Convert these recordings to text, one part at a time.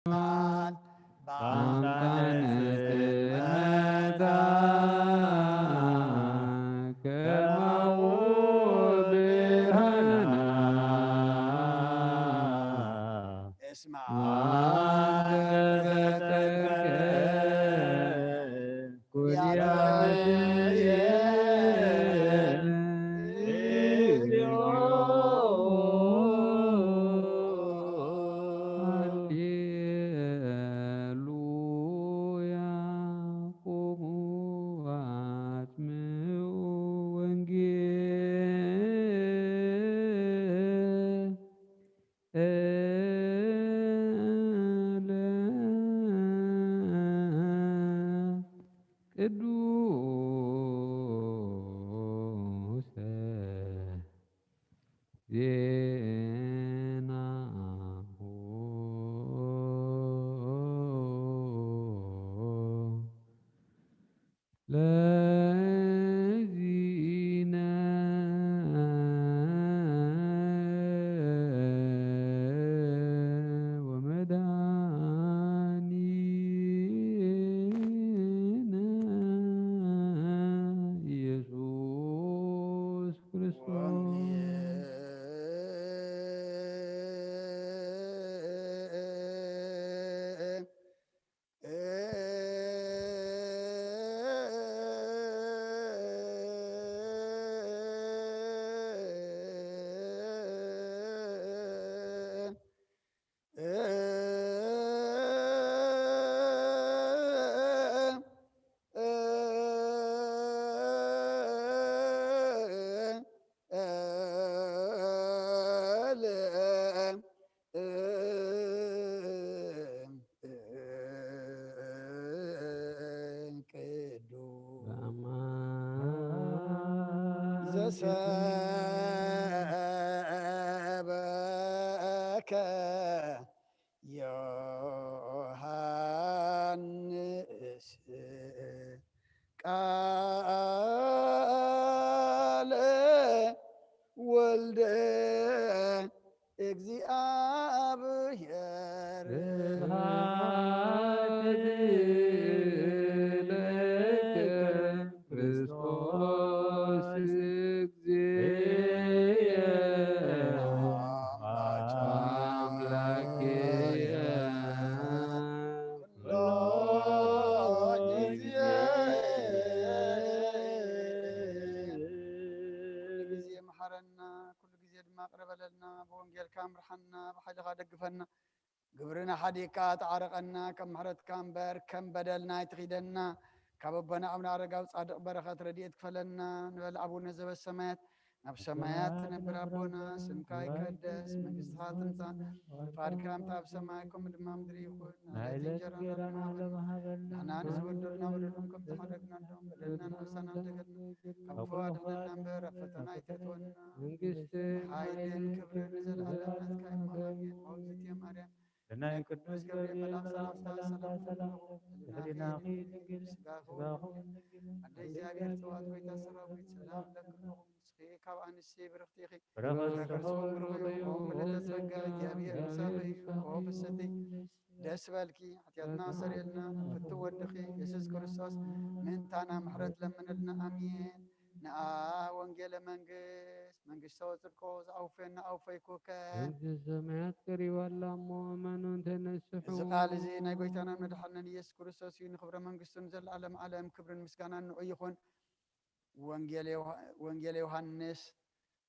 ብኣንታ ንጽመታ ከማኡ ብርሃና እስማ ሃሌሉያ። ቁሙ አስምዑ ወንጌለ ቅዱሰ ዜናሁ ለዚነ ወመድኃኒነ ኢየሱስ ክርስቶስ። ቅዱስ ዘሰበከ ዮሐንስ ቃለ ወልደ እግዚአብሔር። ስብሐት ለከ ክርስቶስ እግዚእ አምላክየ። ኩሉ ግዜ መሓረና፣ ኩሉ ግዜ ድማ ቅረ በለልና፣ ብወንጌልካ ምርሓና፣ ብሓይልኻ ደግፈና። ግብርና ሓዲግካ ተዓረቐና፣ ከም ምሕረትካ እምበር ከም በደልና ኣይትኺደና። ካብ ኣቦና ኣቡነ ኣረጋዊ ጻድቕ በረኸት ረድኤት ክፈለና። ንበል ኣቡነ ዘበሰማያት፣ ናብ ሰማያት ትነብር ኣቦና፣ ስምካ ይቀደስ፣ መንግስትኻ ትምጻእ፣ ፍቓድካ ከምቲ ኣብ ሰማይ ከምኡ ድማ ምድሪ ይኹን። ናይ ዕለት እንጀራና ሃበና፣ ንሕና ንዝበደሉና በደሎም ከም ዝሓለፍናሎም በደልና ንመልሰና ንደገልና፣ ካብ ክፉ ኣድሕነና እምበር ኣብ ፈተና ኣይተእትወና። መንግስትን ሓይልን ክብርን ንዘለኣለም ናትካ እዩ። ኣሜን። ኦ እግዝእትየ ማርያም፣ ናይ ቅዱስ ገብርኤል መልኣክ ሰላምታ ሰላም ንብለኩም። ህሊናኺ ድንግል፣ ስጋኺ እውን ድንግል። ኣደ እግዚኣብሔር፣ ጽባኦት ጎይታ ሰራዊት፣ ሰላም ለኪ ንኹን። ንስኺ ካብ ኣንስቲ ብርኽቲ ኢኺ፣ ፍረ ከርስኺ እውን ብሩኽ እዩ። ኦ ምልዕተ ጸጋ፣ እግዚኣብሔር ምሳኺ እዩ። ኦ ፍስሕቲ፣ ደስ በልኪ፣ ሓጢኣትና ሰሪልና፣ ፍቱ ወድኺ የሱስ ክርስቶስ ምእንታና ምሕረት ለምንልና። ኣሜን። ንኣ ወንጌለ መንግስት፣ መንግስተ ወጽድቆ ዝኣውፈና ኣውፈይኩከ። መንግስተ ሰማያት ቀሪባ ኣላ እሞ እመኑ እንተነስሑ። እዚ ቃል እዚ ናይ ጎይታናን መድሓንናን ኢየሱስ ክርስቶስ እዩ። ንኽብረ መንግስቱ ንዘለኣለም ዓለም ክብርን ምስጋናን ንዑ ይኹን። ወንጌል ዮሃ-፣ ወንጌል ዮሃንስ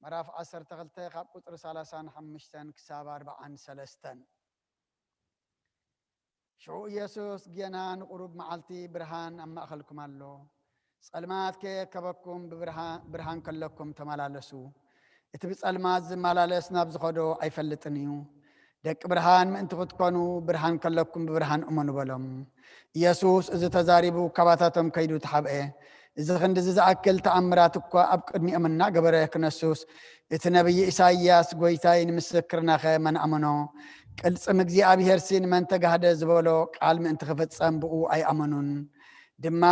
ምዕራፍ ዓሰርተ ክልተ ካብ ቁጽሪ ሰላሳን ሓሙሽተን ክሳብ ኣርብዓን ሰለስተን። ሽዑ ኢየሱስ፣ ጌና ንቁሩብ መዓልቲ ብርሃን ኣብ ማእከልኩም ኣሎ። ጸልማት ከየከበኩም ብብርሃ-፣ ብርሃን ከለኩም ተመላለሱ። እቲ ብጸልማት ዝመላለስ ናብ ዝኸዶ ኣይፈልጥን እዩ። ደቂ ብርሃን ምእንቲ ክትኮኑ ብርሃን ከለኩም ብብርሃን እመኑ በሎም። ኢየሱስ እዚ ተዛሪቡ ካባታቶም ከይዱ ተሓብአ። እዚ ክንድዚ ዝኣክል ተኣምራት እኳ ኣብ ቅድሚኦም እናገበረ ክነሱስ፣ እቲ ነቢይ ኢሳይያስ፣ "ጐይታይ ንምስክርናኸ መን ኣመኖ? ቅልጽም እግዚኣብሄርሲ ንመን ተጋህደ?" ዝበሎ ቃል ምእንቲ ክፍጸም ብኡ ኣይኣመኑን። ድማ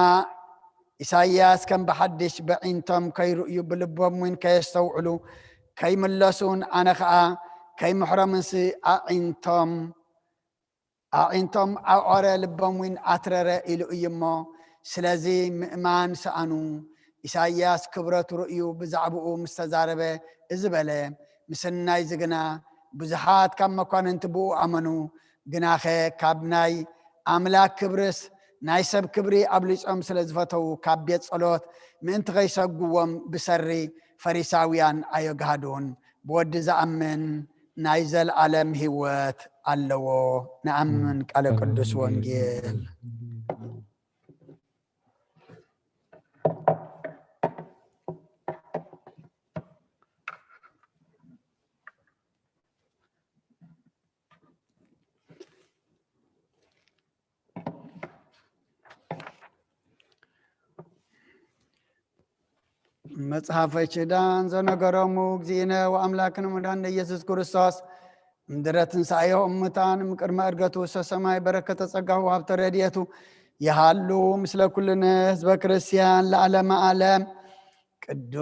ኢሳይያስ ከም ብሓድሽ በዒንቶም ከይርእዩ ብልቦም እውን ከየስተውዕሉ ከይምለሱን ኣነ ኸኣ ከይምሕሮምንሲ ኣዒንቶም ኣዒንቶም ኣውዐረ፣ ልቦም እውን ኣትረረ ኢሉ እዩ እሞ፣ ስለዚ ምእማን ሰኣኑ። ኢሳይያስ ክብረቱ ርእዩ ብዛዕባኡ ምስ ተዛረበ እዚ በለ፣ ምስናይ እዚ ግና ብዙሓት ካብ መኳንንቲ ብኡ ኣመኑ፣ ግናኸ ካብ ናይ ኣምላክ ክብርስ ናይ ሰብ ክብሪ ኣብሊጾም ስለ ዝፈተዉ፣ ካብ ቤት ጸሎት ምእንቲ ኸይሰጉዎም ብሰሪ ፈሪሳውያን ኣየግሃዱን። ብወዲ ዝኣምን ናይ ዘለኣለም ህይወት ኣለዎ። ንኣምን ቃለ ቅዱስ ወንጌል። መጽሓፈ ኪዳን ዘነገሮሙ እግዚእነ ወኣምላክነ መድኃኒነ ኢየሱስ ክርስቶስ እምድረ ትንሣኤሁ እሙታን እምቅድመ ዕርገቱ ውስተ ሰማይ በረከተ ጸጋሁ ወሀብተ ረድኤቱ ይሃሉ ምስለ ኩልነ ህዝበ ክርስቲያን ለዓለመ ዓለም። ቅዱስ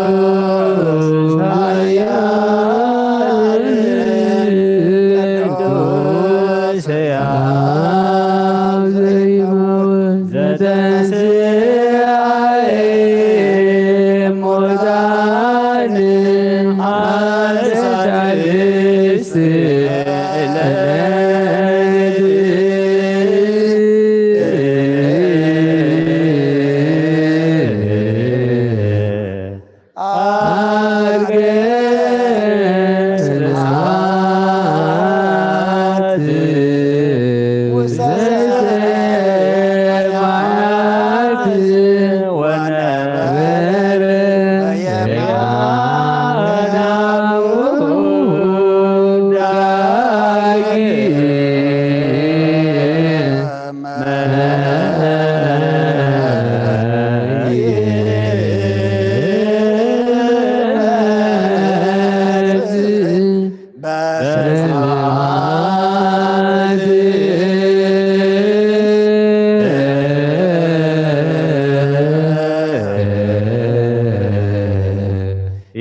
ቅዱስ ኃያል ቅዱስ ሕያው ዘይመውት ዘተንሥአ እሙታን አልሳልስት ዕለት አርገ ስብሐት ውስተ ሰማያት ወነበረ በየማነ አቡሁ ዳግመ።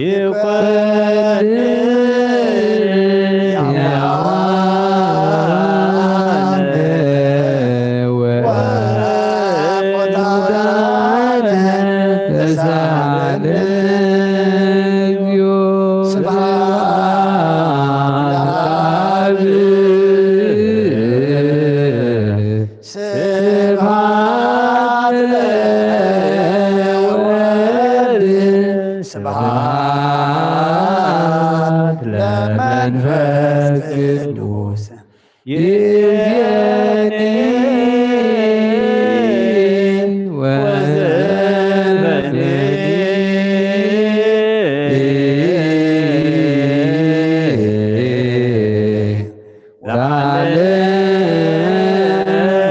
ይኮን ሕያዋን ወሙታን ተሳለነ። ስብሐት ለአብ። ስብሐት ለወልድ ስብሐት ለመንፈስ ቅዱስ። ይእዜኒ ወዘልፈኒ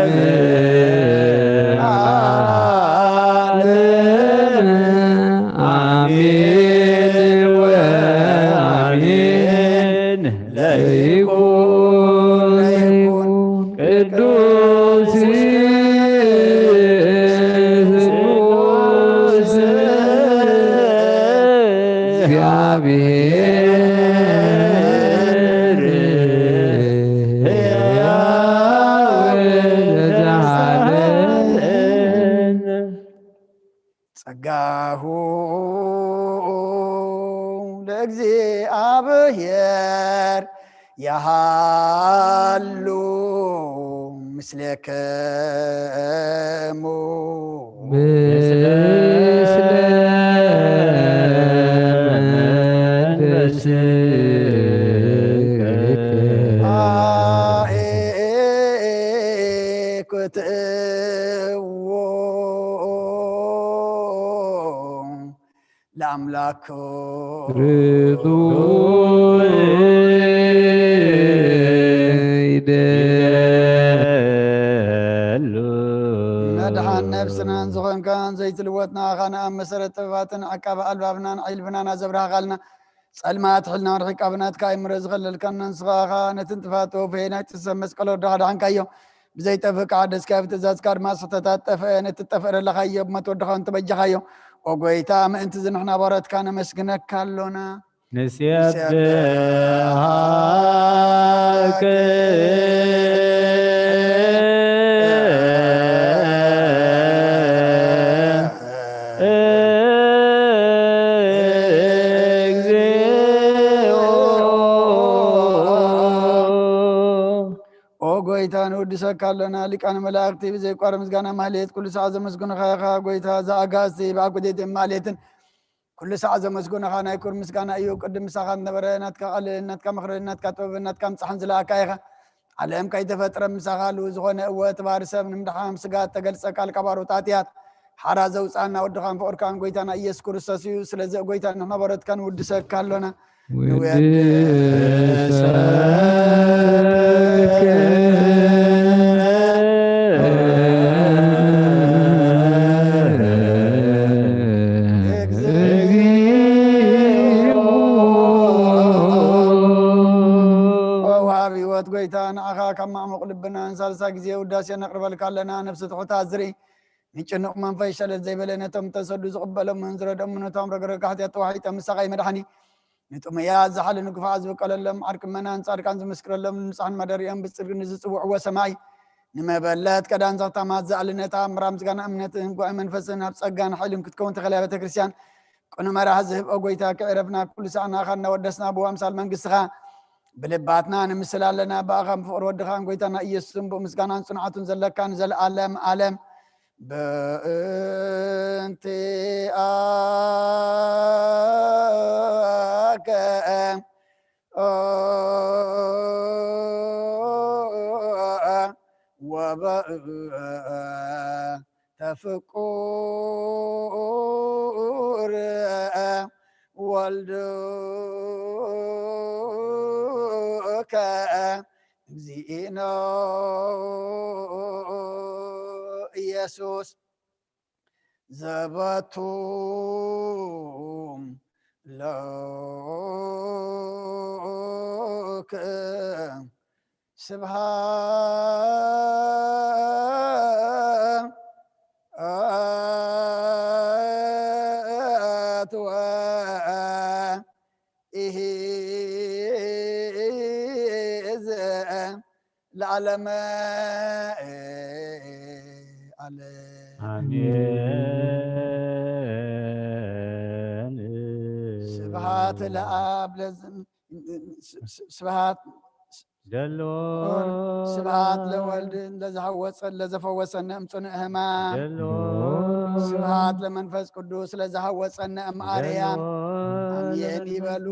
ለዓለመ ዓለም። አሜን ወአሜን። ለይኩን ቅዱስ እግዚአብሔር ሕያው ለዘለዓለም። ጸጋሁ ለእግዚአብሔር ያሃሉ ምስሌክሙ። ምስለ መንፈስከ። አኤኩትዎ ለአምላክ። ርቱዕ ይደሉ። መድሓን ነብስናን ዝኾንካን ዘይትልወጥ ንኣኻ ንኣብ መሰረት ጥበባትን ዓቃቢ ኣልባብናን ዒልብናን ኣዘብርሃኻልና። ጸልማት ሕልና ርሒቃ ብናትካ ኣይምረ ዝኸለልካና ንስኻ ኢኻ። ነትን ጥፋት ተወፈየ ናይ ጥሰብ መስቀል ወዳኻ ደሓንካዮ። ብዘይጠፍእ ከዓ ደስካዮ ብትእዛዝካ ድማ ስሕተታት ጠፍአ። ነቲ ትጠፍእ ዘለኻዮ ብሞት ወድኻ እውን ተበጃኻዮ። ኦ ጎይታ፣ ምእንቲ እዚ ንሕና ባሮትካ ነመስግነካ ኣሎና። ንሴብሐከ እግዚኦ። ኦ ጎይታ፣ ንውድሰካ ኣሎና። ሊቃነ መላእክቲ ብዘይቋር ምስጋና ማህሌት ኩሉ ሰዓት ዘመስግኑኻ ኢኻ። ጎይታ፣ እዛ ኣጋእዝቲ ብኣኩቴትን ማህሌትን ኩሉ ሰዓት ዘመስግኑኻ ናይ ክብሪ ምስጋና እዩ። ቅድም ምሳኻ ዝነበረ ናትካ ቃልን ናትካ ምኽርን ናትካ ጥበብን ናትካ ምጻሕን ዝለኣካ ኢኻ። ዓለም ከይተፈጥረ ምሳኻ ህልው ዝኾነ፣ እወ፣ እቲ ባህሪ ሰብ ንምድሓን ስጋ እተገልጸ ቃል ካብ ኣርዑት ሓጢኣት ሓራ ዘውጽኣና ወድኻን ፍቑርካን ጎይታና ኢየሱስ ክርስቶስ እዩ። ስለዚ ጎይታ ንሕና ባሮትካ ንውድሰካ ኣሎና። ውድሰትከ እግዚኦ። ወሃቢ ህይወት ጎይታ፣ ንዓኻ ካብ ማዕሙቕ ልብና ንሳልሳይ ግዜ ውዳሴ ነቕርበልካ ኣለና። ነፍሲ ትሑታት ዝርኢ፣ ንጭኑቕ መንፈስ ሸለል ዘይበለ፣ ነቶም ተሰዱ ዝቕበሎምን ዝረድኦምን፣ ነቶም ረግረግ ሓጢኣት ተዋሒጠ ምሳኻ መድሓኒ፣ ንጥሙያት ዝሓሉ ንግፋዓት ዝብቀለሎም፣ ዓርቂ መናን ጻድቃን ዝምስክረሎም፣ ንንጹሓን ማደሪኦም ብጽድቂ ንዝጽውዕዎ ሰማይ፣ ንመበለት ቀዳን ዘኽታማት ዝኣሊ ነታ ምራ ምስጋና እምነትን ጉባኤ መንፈስን ኣብ ጸጋን ሓይልን ክትከውን ተኸልያ ቤተ ክርስቲያን ቅኑ መራሒ ዝህብ ኦ ጎይታ፣ ክዕረፍና ኩሉ ሳዕ ንኣኻ እናወደስና ብኡ ኣምሳል መንግስትኻ ብልባትና ንምስል ኣለና። ብኣኻን ብፍቕሪ ወድኻን ጎይታና ኢየሱስን ብኡ ምስጋናን ጽንዓቱን ዘለካ ንዘለኣለም ኣለም። በእንቲኣከ ወበእንተ ፍቁር ወልድከ እግዚእነ ኢየሱስ ዘበቱ ለክ ስብሃት ኢሂ ለዓለመ ዓለም። ኣሜን። ስብሐት ለአብ ለዝ-፣ ስ-፣ ስ-፣ ስብሐት ገሎ። ስብሐት ለወልድ ለዝሃወፀን ለዘፈወሰን እምፅኑዕ ህማም። ገሎ። ስብሐት ለመንፈስ ቅዱስ ለዝሃወፀን እም ኣርያም። ገሎ። ኣሜን ይበሉ።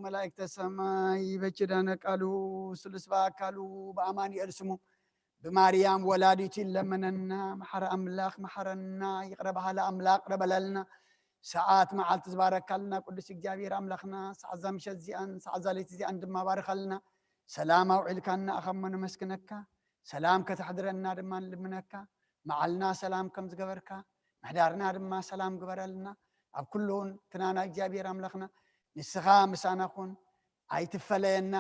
መላእክተ ሰማይ በኪዳነ ቃሉ ስሉስ በአካሉ በአማኑኤል ስሙ ብማርያም ወላዲቱ ይለመነና። መሓረ ኣምላኽ መሓረና፣ ይቕረ በሃሊ ኣምላኽ ይቕረ በለልና። ሰዓት መዓልቲ ዝባረካልና ቅዱስ እግዚኣብሔር ኣምላኽና፣ ሰዓት እዛ ምሸት እዚኣን፣ ሰዓት እዛ ለይቲ እዚኣን ድማ ባርኸልና። ሰላም ኣውዒልካና ኣኸሞ ነመስግነካ። ሰላም ከተሕድረና ድማ ንልምነካ። መዓልና ሰላም ከም ዝገበርካ፣ ምሕዳርና ድማ ሰላም ግበረልና። ኣብ ኩሉ ትናና እግዚኣብሔር ኣምላኽና፣ ንስኻ ምሳና ኩን። ኣይትፈለየና።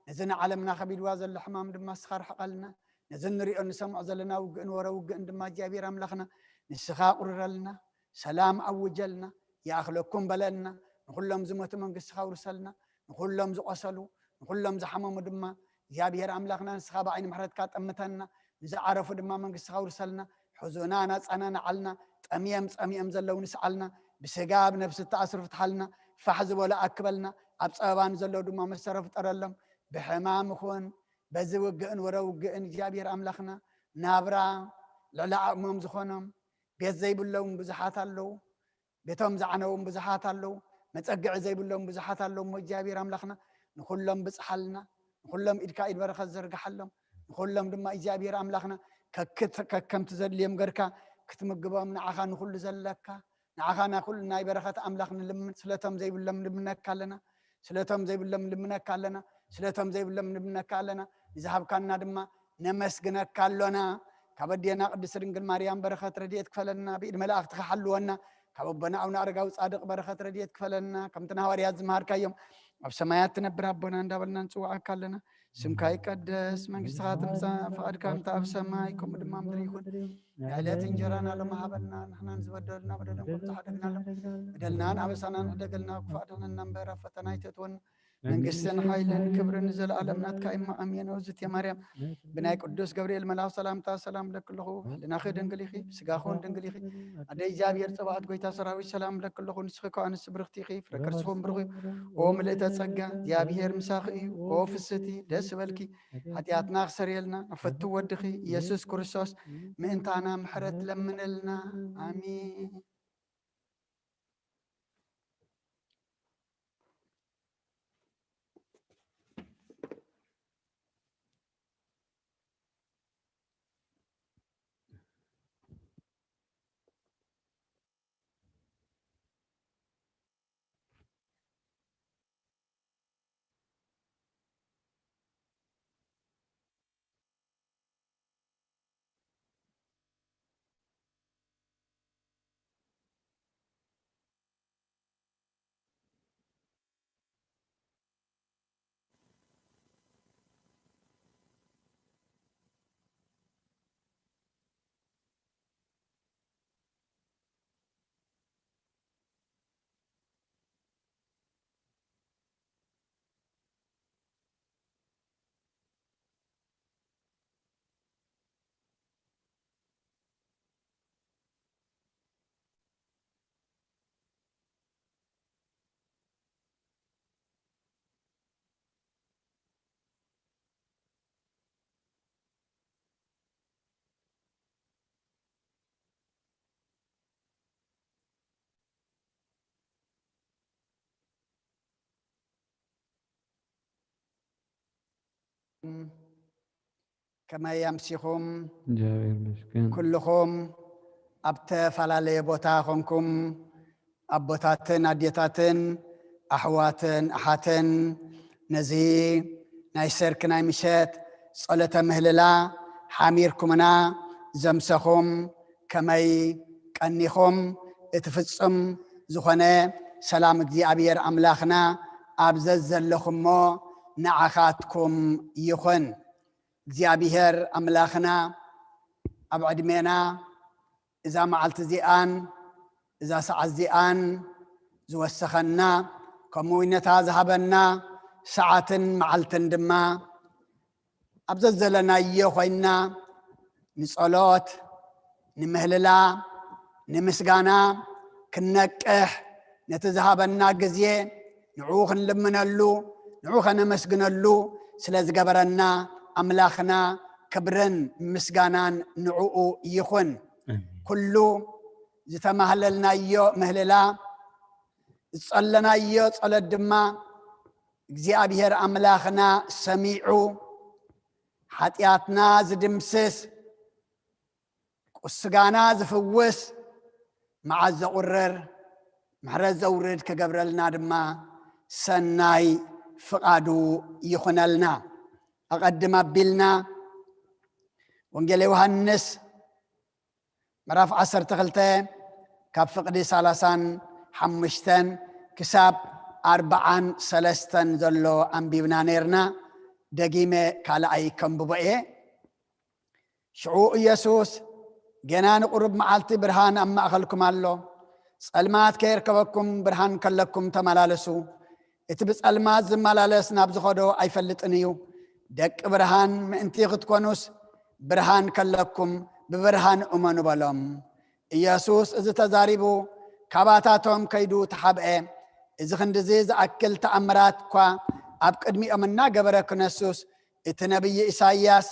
ነዚ ንዓለምና ከቢድዋ ዘሎ ሕማም ድማ ንስኻ ርሕቐልና። ነዚ ንሪኦ ንሰምዖ ዘለና ውግእን ወረ ውግእን ድማ እግዚኣብሔር ኣምላኽና ንስኻ ቁርረልና። ሰላም ኣውጀልና። ይኣኽለኩም በለልና። ንኹሎም ዝሞቱ መንግስትኻ ውርሰልና። ንኹሎም ዝቆሰሉ፣ ንኹሎም ዝሓመሙ ድማ እግዚኣብሔር ኣምላኽና ንስኻ ብዓይኒ ምሕረትካ ጠምተና። ንዝዓረፉ ድማ መንግስትኻ ውርሰልና። ሕዙና ናጻና ንዓልና። ጠምየም ጸሚኦም ዘለዉ ንስዓልና። ብስጋ ብነፍሲ እተኣስሩ ፍትሓልና። ፋሕ ዝበሉ ኣክበልና። ኣብ ጸበባ ንዘለዉ ድማ መሰረ ፍጠረሎም። ብሕማም ይኹን በዚ ውግእን ወረ ውግእን እግዚኣብሔር ኣምላኽና ናብራ ልዕሊ ዓቕሞም ዝኾኖም ቤት ዘይብሎም ብዙሓት ኣለዉ። ቤቶም ዝዓነዎም ብዙሓት ኣለዉ። መጸግዒ ዘይብሎም ብዙሓት ኣለዉ። እሞ እግዚኣብሔር ኣምላኽና ንኹሎም ብጽሓልና። ንኹሎም ኢድካ ኢድ በረኸት ዘርግሓሎም። ንኹሎም ድማ እግዚኣብሔር ኣምላኽና ከክት-፣ ከከምቲ ዘድልዮም ገርካ ክትምግቦም ንዓኻ ንኹሉ ዘለካ ንዓኻ ናይ ኩሉ ናይ በረኸት ኣምላኽ ንልምን። ስለቶም ዘይብሎም ንልምነካ ኣለና። ስለቶም ዘይብሎም ንልምነካ ኣለና። ስለቶም ዘይብሎም ንልምነካ ኣለና። ንዝሃብካና ድማ ነመስግነካ ኣሎና። ካብ ኣዴና ቅድስት ድንግል ማርያም በረኸት ረድኤት ክፈለና። ብኢድ መላእኽትኻ ሓልወና። ካብ ኣቦና ኣቡነ ኣረጋዊ ጻድቕ በረኸት ረድኤት ክፈለና። ከምቲ ንሃዋርያት ዝመሃርካዮም ኣብ ሰማያት ትነብር ኣቦና እንዳበልና ንጽውዓካ ኣለና። ስምካ ይቀደስ፣ መንግስትኻ ትምጻእ፣ ፍቓድካ እንተ ኣብ ሰማይ ከምኡ ድማ ምድሪ ይኹን። የዕለት እንጀራና ሎሚ ሃበና፣ ንሕና ንዝበደሉና በደሎም ከምቲ ሓደግናሎም፣ በደልናን ኣበሳናን ሕደገልና፣ ክፉእ ኣድሕነና እምበር፣ ኣብ ፈተና ኣይተእትወና። መንግስትን ሓይልን ክብርን ንዘለኣለም ናትካ እማ፣ ኣሜን። እግዝእትየ ማርያም፣ ብናይ ቅዱስ ገብርኤል መልኣኽ ሰላምታ ሰላም እብለኪ ኣለኹ። ህልናኺ ድንግል ኢኺ፣ ስጋኹን ድንግል ኢኺ። ኣደ እግዚኣብሔር ጸባኦት፣ ጎይታ ሰራዊት፣ ሰላም እብለኪ ኣለኹ። ንስኺ ከኣ ኣንስቲ ብርኽቲ ኢኺ፣ ፍረ ከርስኹም ብሩኽ እዩ። ኦ ምልእተ ጸጋ፣ እግዚኣብሔር ምሳኺ እዩ። ኦ ፍስቲ፣ ደስ ይበልኪ። ሓጢኣትና ክሰርየልና፣ ንፈቱ ወድኺ ኢየሱስ ክርስቶስ ምእንታና ምሕረት ለምነልና። ኣሜን። ከመይ ኣምሲኹም? እግዚኣብሔር ይመስገን። ኩልኹም ኣብ ተፈላለየ ቦታ ኾንኩም ኣቦታትን ኣዴታትን ኣሕዋትን ኣሓትን ነዚ ናይ ሰርክ ናይ ምሸት ጸሎተ ምህልላ ሓሚርኩምና ዘምሰኹም ከመይ ቀኒኹም? እቲ ፍጹም ዝኾነ ሰላም እግዚኣብሔር ኣምላኽና ኣብ ዘዘለኹሞ ንዓኻትኩም ይኹን። እግዚኣብሔር ኣምላኽና ኣብ ዕድሜና እዛ መዓልቲ እዚኣን እዛ ሰዓት እዚኣን ዝወሰኸና፣ ከምኡ እውን ነታ ዝሃበና ሰዓትን መዓልትን ድማ ኣብ ዘዘለናዮ ኮይንና ንጸሎት፣ ንምህልላ፣ ንምስጋና ክንነቅሕ፣ ነቲ ዝሃበና ግዜ ንዕኡ ክንልምነሉ፣ ንዕኡ ከነመስግነሉ ስለ ዝገበረና ኣምላኽና ክብርን ምስጋናን ንዕኡ ይኹን። ኣሜን። ኩሉ ዝተማህለልናዮ ምህልላ፣ ዝጸለናዮ ጸሎት ድማ እግዚኣብሔር ኣምላኽና ሰሚዑ፣ ሓጢኣትና ዝድምስስ፣ ቁስጋና ዝፍውስ፣ መዓት ዘቑርር፣ ምሕረት ዘውርድ ክገብረልና ድማ ሰናይ ፍቓዱ ይኹነልና። ኣቐድም ኣቢልና ወንጌል ዮሃንስ ምዕራፍ ዓሰርተ ክልተ ካብ ፍቕዲ ሰላሳን ሓሙሽተን ክሳብ ኣርብዓን ሰለስተን ዘሎ ኣንቢብና ነይርና። ደጊመ ካልኣይ ከንብቦ እየ። ሽዑ ኢየሱስ፣ "ገና ንቁሩብ መዓልቲ ብርሃን ኣብ ማእከልኩም ኣሎ። ጸልማት ከየርከበኩም ብርሃን ከለኩም ተመላለሱ። እቲ ብጸልማት ዝመላለስ ናብ ዝኸዶ ኣይፈልጥን እዩ። ደቂ ብርሃን ምእንቲ ክትኮኑስ ብርሃን ከለኩም ብብርሃን እመኑ" በሎም። ኢየሱስ እዚ ተዛሪቡ ካባታቶም ከይዱ ተሓብአ። እዚ ክንድዚ ዝኣክል ተኣምራት እኳ ኣብ ቅድሚኦም እናገበረ ክነሱስ፣ እቲ ነብዪ ኢሳይያስ፣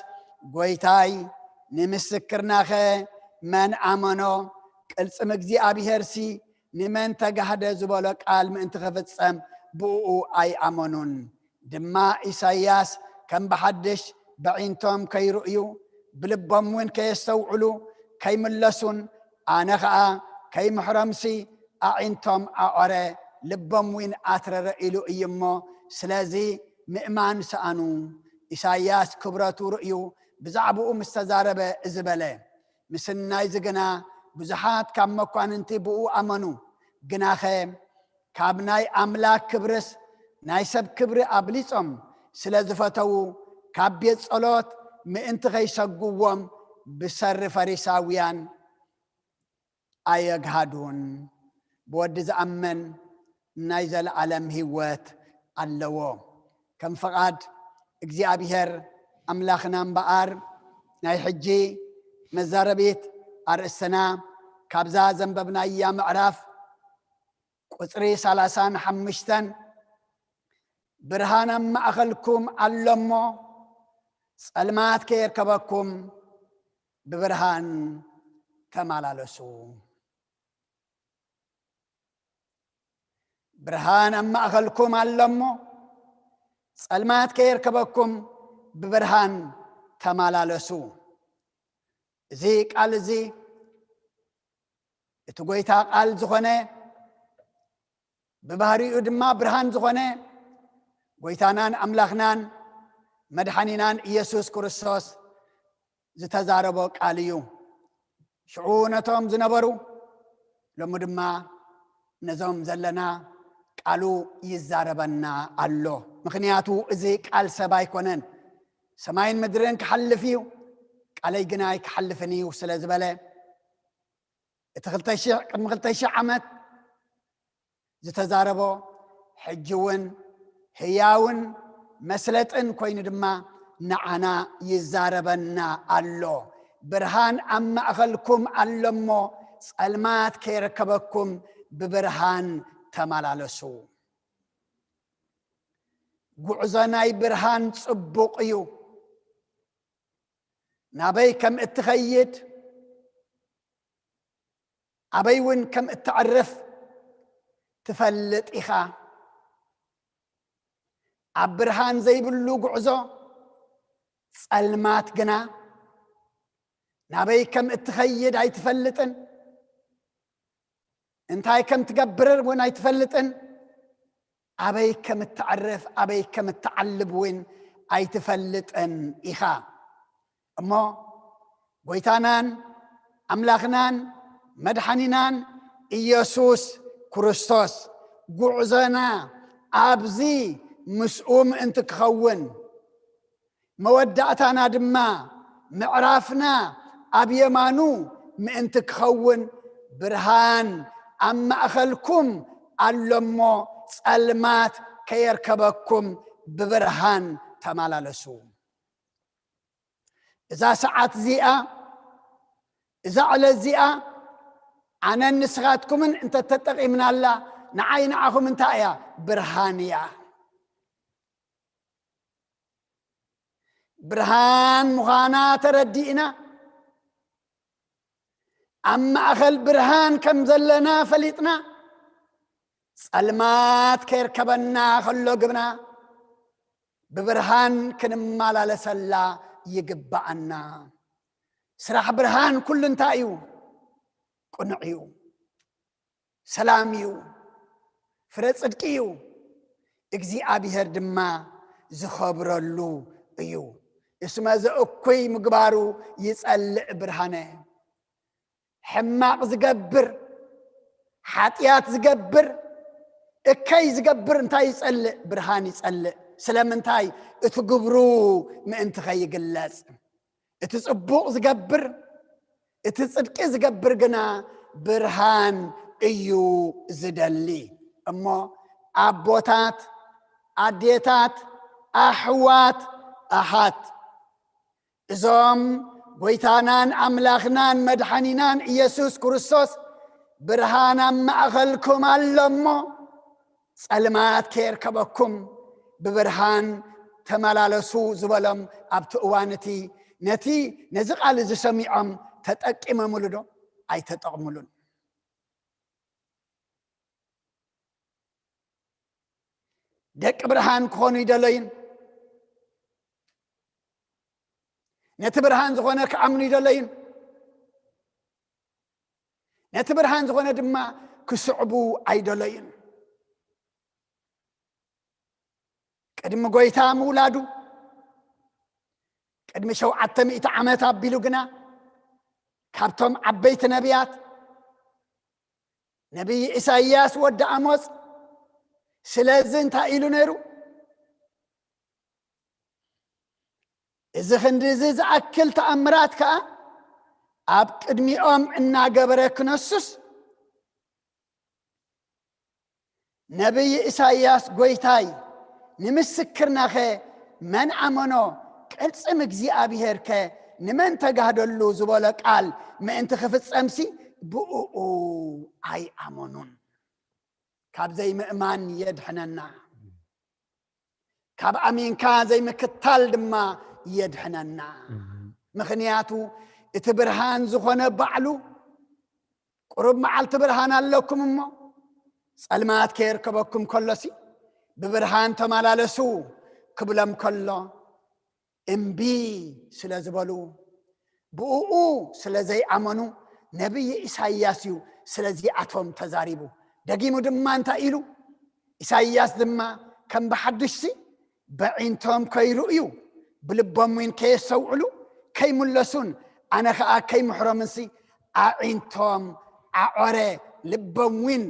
"ጐይታይ፣ ንምስክርናኸ መን ኣመኖ? ቅልጽም እግዚኣብሄርሲ ንመን ተጋህደ?" ዝበሎ ቃል ምእንቲ ክፍጸም ብእኡ ኣይኣመኑን። ድማ ኢሳይያስ ከም ብሓድሽ በዒንቶም ከይርእዩ፣ ብልቦም እውን ከየስተውዕሉ ከይምለሱን፣ ኣነ ኸኣ ከይምሕሮምሲ ኣዒንቶም ኣዖረ፣ ልቦም እውን ኣትረረ ኢሉ እዩ እሞ፣ ስለዚ ምእማን ሰኣኑ። ኢሳይያስ ክብረቱ ርእዩ ብዛዕባኡ ምስ ተዛረበ እዚ በለ፣ ምስናይዚ ግና ብዙሓት ካብ መኳንንቲ ብኡ ኣመኑ። ግናኸ ካብ ናይ ኣምላኽ ክብርስ ናይ ሰብ ክብሪ ኣብሊጾም ስለ ዝፈተዉ፣ ካብ ቤት ጸሎት ምእንቲ ኸይሰጉዎም ብሰሪ ፈሪሳውያን ኣየግሃዱን። ብወዲ ዝኣምን ናይ ዘለኣለም ህይወት ኣለዎ። ከም ፍቓድ እግዚኣብሔር ኣምላኽና እምበኣር፣ ናይ ሕጂ መዛረቢት ኣርእስትና ካብዛ ዘንበብናያ ምዕራፍ ቁጽሪ ሰላሳን ሓሙሽተን፣ "ብርሃን ኣብ ማእከልኩም ኣሎ እሞ፣ ጸልማት ከየርከበኩም ብብርሃን ተመላለሱ።" ብርሃን ኣብ ማእከልኩም ኣሎ እሞ፣ ጸልማት ከየርከበኩም ብብርሃን ተመላለሱ። እዚ ቃል እዚ፣ እቲ ጐይታ ቃል ዝኾነ፣ ብባህሪኡ ድማ ብርሃን ዝኾነ ጐይታናን ኣምላኽናን መድሓኒናን ኢየሱስ ክርስቶስ ዝተዛረቦ ቃል እዩ። ሽዑ ነቶም ዝነበሩ፣ ሎሚ ድማ ነዞም ዘለና ቃሉ ይዛረበና ኣሎ። ምኽንያቱ እዚ ቃል ሰብ ኣይኮነን። ሰማይን ምድርን ክሓልፍ እዩ፣ ቃለይ ግና ኣይክሓልፍን እዩ ስለ ዝበለ፣ እቲ ክልተ ሺሕ፣ ቅድሚ ክልተ ሺሕ ዓመት ዝተዛረቦ፣ ሕጂ እውን ህያውን መስለጥን ኮይኑ ድማ ንዓና ይዛረበና ኣሎ። "ብርሃን ኣብ ማእከልኩም ኣሎ እሞ፣ ጸልማት ከይርከበኩም ብብርሃን ተመላለሱ።" ጉዕዞ ናይ ብርሃን ጽቡቕ እዩ። ናበይ ከም እትኸይድ፣ ኣበይ እውን ከም እተዕርፍ ትፈልጥ ኢኻ። ኣብ ብርሃን ዘይብሉ ጉዕዞ፣ ጸልማት ግና ናበይ ከም እትኸይድ ኣይትፈልጥን። እንታይ ከም ትገብር እውን ኣይትፈልጥን። ኣበይ ከም እተዕርፍ፣ ኣበይ ከም እተዓልብ እውን ኣይትፈልጥን ኢኻ። እሞ ጐይታናን ኣምላኽናን መድሓኒናን ኢየሱስ ክርስቶስ፣ ጉዕዞና ኣብዚ ምስኡ ምእንቲ ክኸውን፣ መወዳእታና ድማ ምዕራፍና ኣብ የማኑ ምእንቲ ክኸውን፣ ብርሃን ኣብ ማእከልኩም ኣሎ እሞ፣ ጸልማት ከየርከበኩም ብብርሃን ተመላለሱ። እዛ ሰዓት እዚኣ፣ እዛ ዕለት እዚኣ ኣነን ንስኻትኩምን እንተተጠቒምናላ፣ ንዓይ ንዓኹም እንታይ እያ? ብርሃን እያ። ብርሃን ምዃና ተረዲእና፣ ኣብ ማእኸል ብርሃን ከም ዘለና ፈሊጥና፣ ጸልማት ከይርከበና ከሎ ግና ብብርሃን ክንመላለሰላ ይግብኣና። ስራሕ ብርሃን ኩሉ እንታይ እዩ? ቅኑዕ እዩ፣ ሰላም እዩ፣ ፍረ ጽድቂ እዩ፣ እግዚኣብሔር ድማ ዝኸብረሉ እዩ። እስመ ዘእኩይ ምግባሩ ይጸልእ ብርሃነ። ሕማቕ ዝገብር፣ ሓጢኣት ዝገብር፣ እከይ ዝገብር እንታይ ይጸልእ? ብርሃን ይጸልእ። ስለምንታይ? እቲ ግብሩ ምእንቲ ኸይግለጽ። እቲ ጽቡቕ ዝገብር፣ እቲ ጽድቂ ዝገብር ግና ብርሃን እዩ ዝደሊ። እሞ ኣቦታት፣ ኣዴታት፣ ኣሕዋት፣ ኣሓት፣ እዞም ጎይታናን ኣምላኽናን መድሓኒናን ኢየሱስ ክርስቶስ ብርሃን ኣብ ማእኸልኩም ኣሎ እሞ፣ ጸልማት ከየርከበኩም ብብርሃን ተመላለሱ ዝበሎም ኣብቲ እዋን እቲ፣ ነቲ፣ ነዚ ቃል እዚ ሰሚዖም ተጠቂመምሉ ዶ? ኣይተጠቕምሉን። ደቂ ብርሃን ክኾኑ ይደለዩን ነቲ ብርሃን ዝኾነ ክኣምኑ ይደለዩን ነቲ ብርሃን ዝኾነ ድማ ክስዕቡ ኣይደለዩን። ቅድሚ ጎይታ ምውላዱ፣ ቅድሚ ሸውዓተ ሚእቲ ዓመት ኣቢሉ ግና፣ ካብቶም ዓበይቲ ነቢያት፣ ነቢይ ኢሳይያስ ወዲ ኣሞጽ፣ ስለዚ እንታይ ኢሉ ነይሩ? እዚ ክንዲ እዚ ዝኣክል ተኣምራት ከኣ ኣብ ቅድሚኦም እናገበረ ክነሱስ፣ ነቢይ ኢሳይያስ፣ ጎይታይ፣ ንምስክርናኸ መን ኣመኖ? ቅልጽም እግዚኣብሄርከ ንመን ተጋህደሉ ዝበሎ ቃል ምእንቲ ክፍጸምሲ ብእኡ ኣይኣመኑን። ካብ ዘይምእማን የድሕነና። ካብ ኣሚንካ ዘይምክታል ድማ የድሕነና። ምኽንያቱ እቲ ብርሃን ዝኾነ ባዕሉ፣ ቁሩብ መዓልቲ ብርሃን ኣለኩም እሞ፣ ጸልማት ከየርከበኩም ከሎሲ፣ ብብርሃን ተመላለሱ ክብሎም ከሎ፣ እምቢ ስለ ዝበሉ፣ ብእኡ ስለ ዘይኣመኑ፣ ነቢይ ኢሳይያስ እዩ ስለዚኣቶም ተዛሪቡ። ደጊሙ ድማ እንታይ ኢሉ? ኢሳይያስ ድማ ከም ብሓድሽሲ በዒንቶም ከይርእዩ፣ ብልቦም እውን ከየስተውዕሉ፣ ከይምለሱን ኣነ ኸኣ ከይምሕሮምንሲ፣ ኣዒንቶም ኣዖረ፣ ልቦም እውን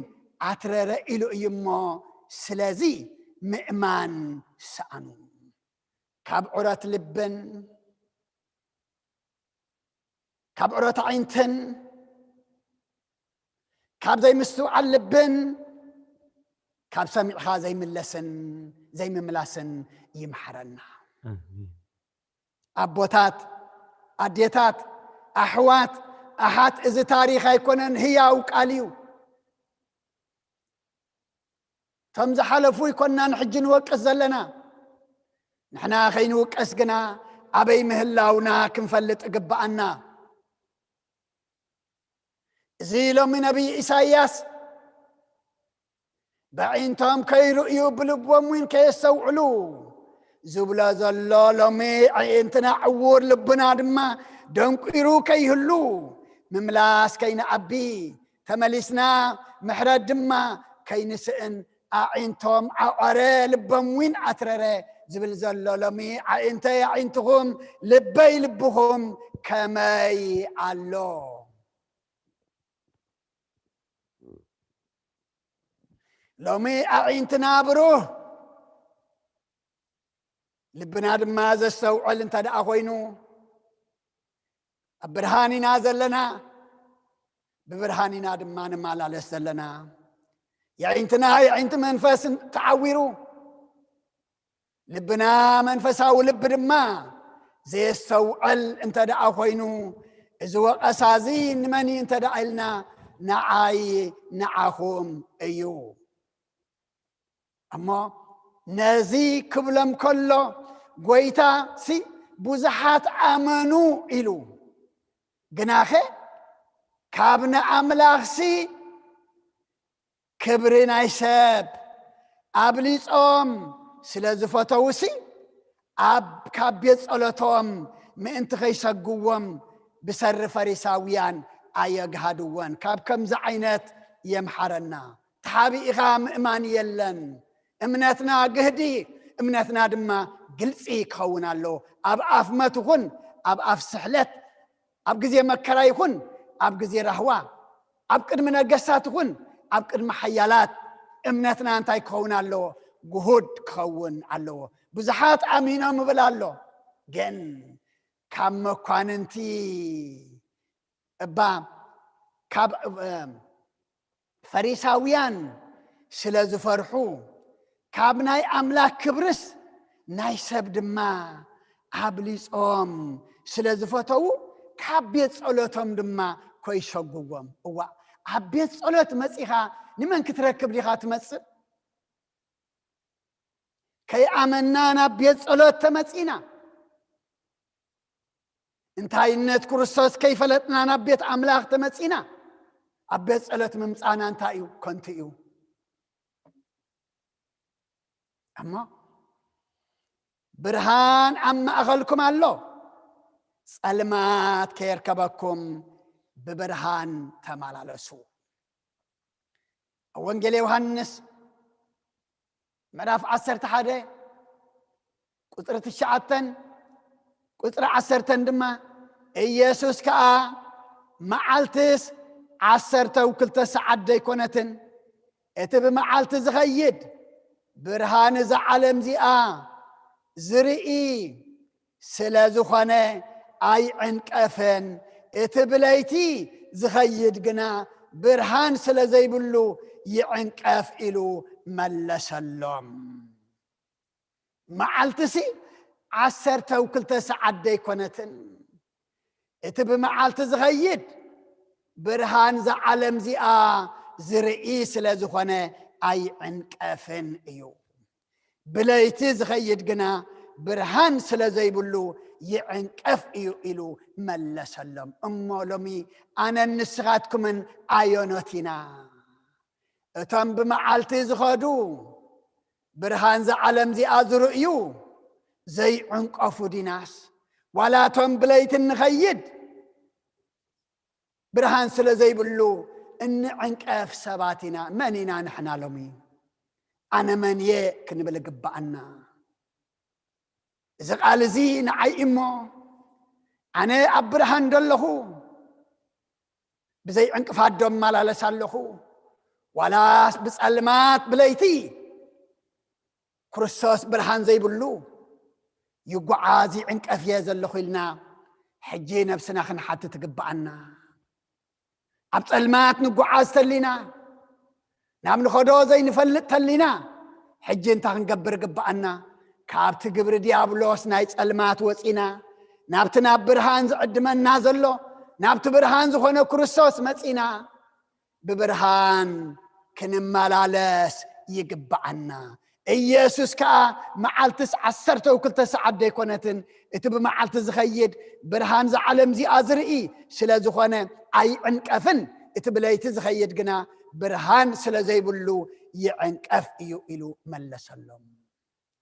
ኣትረረ ኢሉ እዩ እሞ፣ ስለዚ ምእማን ሰኣኑ። ካብ ዑረት ልብን ካብ ዑረት ኣዒንትን ካብ ዘይምስትውዓል ልብን ካብ ሰሚዕኻ ዘይምለስን ዘይምምላስን ይምሓረና። ኣሜን። ኣቦታት፣ ኣዴታት፣ ኣሕዋት፣ ኣሓት፣ እዚ ታሪኽ ኣይኮነን፣ ህያው ቃል እዩ። እቶም ዝሓለፉ ኣይኮናን ሕጂ ንወቅስ ዘለና። ንሕና ከይንውቀስ ግና ኣበይ ምህላውና ክንፈልጥ እግብኣና። እዚ ሎሚ ነቢይ ኢሳይያስ፣ በዒንቶም ከይርእዩ ብልቦም እውን ከየስተውዕሉ ዝብሎ ዘሎ፣ ሎሚ ኣዒንትና ዕዉር ልብና ድማ ደንቂሩ ከይህሉ፣ ምምላስ ከይንኣቢ፣ ተመሊስና ምሕረት ድማ ከይንስእን፣ ኣዒንቶም ኣዖረ ልቦም እውን ኣትረረ ዝብል ዘሎ፣ ሎሚ ኣዒንተይ ኣዒንትኹም ልበይ ልብኹም ከመይ ኣሎ? ሎሚ ኣዒንትና ብሩህ፣ ልብና ድማ ዘስተውዕል እንተ ደኣ ኮይኑ፣ ኣብ ብርሃን ኢና ዘለና፣ ብብርሃን ኢና ድማ ንመላለስ ዘለና። የዒንትና የዒንቲ መንፈስ ተዓዊሩ፣ ልብና መንፈሳዊ ልቢ ድማ ዘየስተውዕል እንተ ደኣ ኮይኑ፣ እዚ ወቐሳ እዚ ንመን እዩ እንተ ደኣ ኢልና፣ ንዓይ ንዓኹም እዩ። እሞ ነዚ ክብሎም ከሎ፣ ጎይታሲ ብዙሓት ኣመኑ ኢሉ፣ ግናኸ ካብ ንኣምላኽሲ ክብሪ ናይ ሰብ ኣብሊጾም ስለ ዝፈተዉሲ፣ ኣብ ካብ ቤት ጸሎቶም ምእንቲ ከይሰግዎም ብሰሪ ፈሪሳውያን ኣየግሃድዎን። ካብ ከምዚ ዓይነት የምሓረና። ተሓቢእኻ ምእማን የለን። እምነትና ግህዲ፣ እምነትና ድማ ግልጺ ክኸውን ኣለዎ። ኣብ ኣፍ መት ይኹን ኣብ ኣፍ ስሕለት፣ ኣብ ግዜ መከራ ይኹን ኣብ ግዜ ራህዋ፣ ኣብ ቅድሚ ነገስታት ይኹን ኣብ ቅድሚ ሓያላት፣ እምነትና እንታይ ክኸውን ኣለዎ? ግሁድ ክኸውን ኣለዎ። ብዙሓት ኣሚኖም ይብል ኣሎ፣ ግን ካብ መኳንንቲ እባ ካብ፣ እም፣ ፈሪሳውያን ስለ ዝፈርሑ፣ ካብ ናይ ኣምላኽ ክብርስ ናይ ሰብ ድማ ኣብሊጾም ስለ ዝፈተዉ፣ ካብ ቤት ጸሎቶም ድማ ኮይሰጉዎም። እዋ፣ ኣብ ቤት ጸሎት መጺኻ ንመን ክትረክብ ዲኻ ትመጽእ? ከይኣመና ናብ ቤት ጸሎት ተመጺና፣ እንታይነት ክርስቶስ ከይፈለጥና ናብ ቤት ኣምላኽ ተመጺና፣ ኣብ ቤት ጸሎት ምምጻና እንታይ እዩ? ከንቱ እዩ። እሞ ብርሃን ኣብ ማእኸልኩም ኣሎ፣ ጸልማት ከየርከበኩም ብብርሃን ተመላለሱ። ኣብ ወንጌል ዮሃንስ ምዕራፍ ዓሰርተ ሓደ ቁጽሪ ትሽዓተን ቁጽሪ ዓሰርተን ድማ፣ ኢየሱስ ከኣ፣ መዓልትስ ዓሰርተ ወክልተ ሰዓት ደይኮነትን? እቲ ብመዓልቲ ዝኸይድ ብርሃን እዛ ዓለም እዚኣ ዝርኢ ስለ ዝኾነ ኣይዕንቀፍን። እቲ ብለይቲ ዝኸይድ ግና ብርሃን ስለ ዘይብሉ ይዕንቀፍ ኢሉ መለሰሎም። መዓልትሲ ዓሰርተ ወክልተ ሰዓት ደይኮነትን? እቲ ብመዓልቲ ዝኸይድ ብርሃን እዛ ዓለም እዚኣ ዝርኢ ስለ ዝኾነ ኣይዕንቀፍን እዩ። ብለይቲ ዝኸይድ ግና ብርሃን ስለ ዘይብሉ ይዕንቀፍ እዩ ኢሉ መለሰሎም። እሞ ሎሚ ኣነን ንስኻትኩምን ኣየኖት ኢና? እቶም ብመዓልቲ ዝኸዱ ብርሃን እዛ ዓለም እዚኣ ዝርእዩ ዘይዕንቀፉ ዲናስ፣ ዋላ እቶም ብለይቲ እንኸይድ ብርሃን ስለ ዘይብሉ እንዕንቀፍ ሰባት ኢና? መን ኢና ንሕና ሎሚ? ኣነ መን እየ ክንብል ይግብኣና። እዚ ቃል እዚ ንዓይ እሞ፣ ኣነ ኣብ ብርሃን ዶ ኣለኹ? ብዘይ ዕንቅፋት ዶ እመላለስ ኣለኹ? ዋላስ ብጸልማት ብለይቲ ክርስቶስ ብርሃን ዘይብሉ ይጓዓዝ ይዕንቀፍ እየ ዘለኹ ኢልና ሕጂ ነብስና ክንሓትት ይግብኣና። ኣብ ጸልማት ንጓዓዝ ተሊና፣ ናብ ንኸዶ ዘይንፈልጥ ተሊና፣ ሕጂ እንታይ ክንገብር ይግብኣና? ካብቲ ግብሪ ዲያብሎስ ናይ ጸልማት ወጺና፣ ናብቲ ናብ ብርሃን ዝዕድመና ዘሎ፣ ናብቲ ብርሃን ዝኾነ ክርስቶስ መጺና፣ ብብርሃን ክንመላለስ ይግብኣና። ኢየሱስ ከኣ መዓልትስ ዓሰርተ ወክልተ ሰዓት ደይኮነትን፣ እቲ ብመዓልቲ ዝኸይድ ብርሃን እዛ ዓለም እዚኣ ዝርኢ ስለ ዝኾነ ኣይዕንቀፍን፣ እቲ ብለይቲ ዝኸይድ ግና ብርሃን ስለ ዘይብሉ ይዕንቀፍ እዩ ኢሉ መለሰሎም።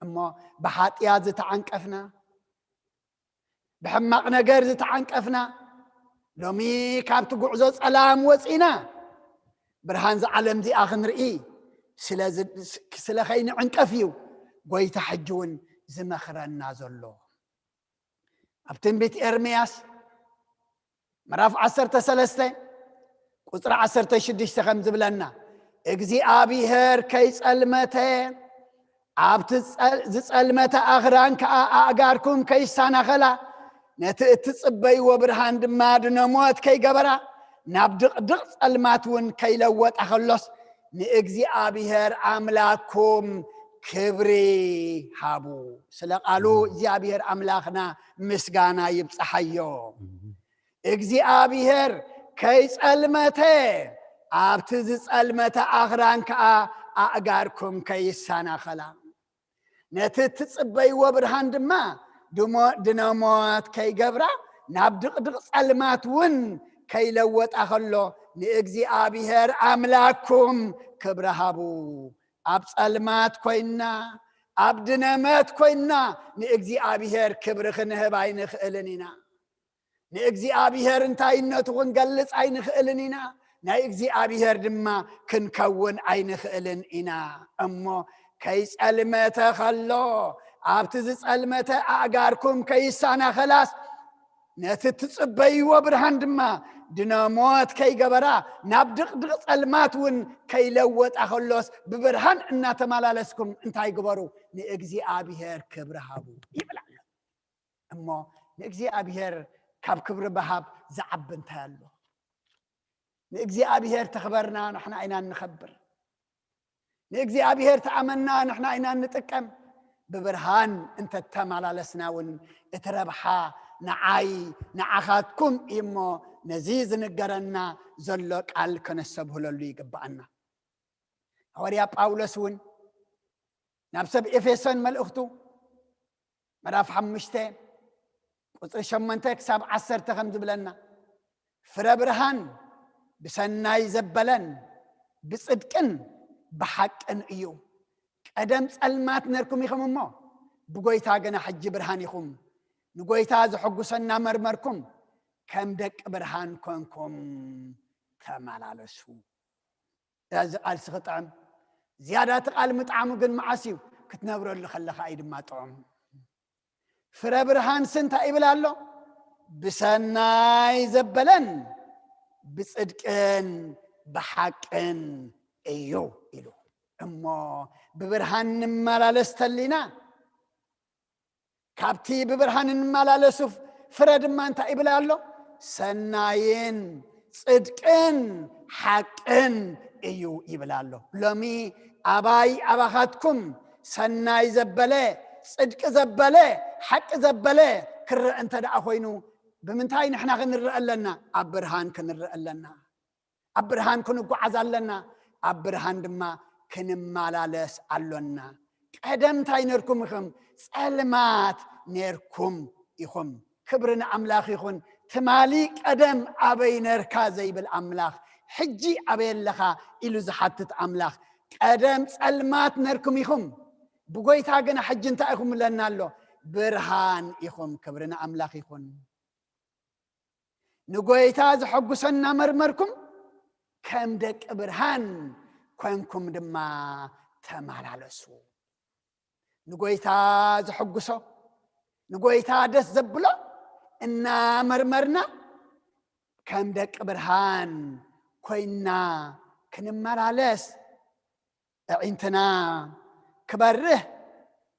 እሞ ብሓጢኣት ዝተዓንቀፍና፣ ብሕማቕ ነገር ዝተዓንቀፍና፣ ሎሚ ካብቲ ጉዕዞ ጸላም ወጺና ብርሃን እዛ ዓለም እዚኣ ክንርኢ ስለ ዝ-፣ ስለ ከይንዕንቀፍ እዩ ጎይታ ሕጂ እውን ዝመኽረና ዘሎ። ኣብ ትንቢት ኤርምያስ ምዕራፍ ዓሰርተ ሰለስተ ቁጽሪ ዓሰርተ ሽዱሽተ ከም ዝብለና፣ እግዚኣብሔር ከይጸልመተ፣ ኣብቲ ዝጸ-፣ ዝጸልመተ ኣኽራን ከኣ ኣእጋርኩም ከይሰናኸላ፣ ነቲ እትጽበይዎ ብርሃን ድማ ድነሞት ከይገበራ፣ ናብ ድቕድቕ ጸልማት እውን ከይለወጣ ከሎስ፣ ንእግዚኣብሔር ኣምላክኩም ክብሪ ሃቡ። ስለ ቃሉ እግዚኣብሔር ኣምላኽና ምስጋና ይብጽሓዮ። እግዚኣብሔር ከይጸልመተ፣ ኣብቲ ዝጸልመተ ኣኽራን ከኣ ኣእጋርኩም ከይሰናኸላ፣ ነቲ እትጽበይዎ ብርሃን ድማ ድሞ-፣ ድነሞት ከይገብራ፣ ናብ ድቕድቕ ጸልማት እውን ከይለወጣ ከሎ፣ ንእግዚኣብሔር ኣምላክኩም ክብሪ ሃቡ። ኣብ ጸልማት ኮይንና፣ ኣብ ድነመት ኮይንና ንእግዚኣብሔር ክብሪ ክንህብ ኣይንኽእልን ኢና። ንእግዚኣብሔር እንታይነቱ ክንገልጽ ኣይንኽእልን ኢና። ናይ እግዚኣብሔር ድማ ክንከውን ኣይንኽእልን ኢና። እሞ ከይጸልመተ ከሎ፣ ኣብቲ ዝጸልመተ ኣእጋርኩም ከይሰናኸላስ፣ ነቲ እትጽበይዎ ብርሃን ድማ ድነሞት ከይገበራ፣ ናብ ድቕድቕ ጸልማት እውን ከይለወጣ ከሎስ፣ ብብርሃን እናተመላለስኩም እንታይ ግበሩ? ንእግዚኣብሔር ክብሪ ሃቡ ይብል ኣሎ። እሞ ንእግዚኣብሔር ካብ ክብሪ ምሃብ ዝዓቢ እንታይ ኣሎ? ንእግዚኣብሔር ተኽበርና፣ ንሕና ኢና እንኸብር። ንእግዚኣብሔር ተኣመና፣ ንሕና ኢና እንጥቀም። ብብርሃን እንተተመላለስና እውን እቲ ረብሓ ንዓይ ንዓኻትኩም እዩ። እሞ ነዚ ዝንገረና ዘሎ ቃል ከነስተብህለሉ ይግብኣና። ሃዋርያ ጳውሎስ እውን ናብ ሰብ ኤፌሶን መልእኽቱ ምዕራፍ ሓሙሽተ ቁጽሪ ሸሞንተ ክሳብ ዓሰርተ ከም ዝብለና፣ ፍረ ብርሃን ብሰናይ ዘበለን ብጽድቅን ብሓቅን እዩ። ቀደም ጸልማት ነርኩም ኢኹም እሞ፣ ብጎይታ ግና ሕጂ ብርሃን ኢኹም። ንጎይታ ዘሐጉሶ እናመርመርኩም፣ ከም ደቂ ብርሃን ኮንኩም ተመላለሱ። እዚ ቃልሲ ክጥዕም፣ ዝያዳ እቲ ቃል ምጥዓሙ ግን መዓስ እዩ? ክትነብረሉ ከለኻ እዩ ድማ ጥዑም። ፍረ ብርሃንሲ እንታይ ይብል ኣሎ? ብሰናይ ዘበለን ብጽድቅን ብሓቅን እዩ ኢሉ። እሞ ብብርሃን ንመላለስ ተሊና፣ ካብቲ ብብርሃን እንመላለሱ ፍረ ድማ እንታይ ይብል ኣሎ? ሰናይን ጽድቅን ሓቅን እዩ ይብል ኣሎ። ሎሚ ኣባይ ኣባኻትኩም ሰናይ ዘበለ፣ ጽድቂ ዘበለ፣ ሓቂ ዘበለ ክረአ እንተ ደኣ ኮይኑ፣ ብምንታይ ንሕና ክንረአ ኣለና? ኣብ ብርሃን ክንረአ ኣለና። ኣብ ብርሃን ክንጓዓዝ ኣለና፣ ኣብ ብርሃን ድማ ክንመላለስ ኣሎና። ቀደም እንታይ ነርኩም ኢኹም? ጸልማት ነርኩም ኢኹም። ክብሪ ንኣምላኽ ይኹን። ትማሊ ቀደም ኣበይ ነርካ ዘይብል ኣምላኽ፣ ሕጂ ኣበይ ኣለኻ ኢሉ ዝሓትት ኣምላኽ። ቀደም ጸልማት ነርኩም ኢኹም፣ ብጎይታ ግና ሕጂ እንታይ ኢኹም እለና ኣሎ? ብርሃን ኢኹም። ክብሪ ንኣምላኽ ይኹን። ንጎይታ ዘሐጉሶ እናመርመርኩም፣ ከም ደቂ ብርሃን ኮንኩም ድማ ተመላለሱ። ንጎይታ ዘሐጉሶ፣ ንጎይታ ደስ ዘብሎ እናመርመርና፣ ከም ደቂ ብርሃን ኮይንና ክንመላለስ፣ ኣዒንትና ክበርህ፣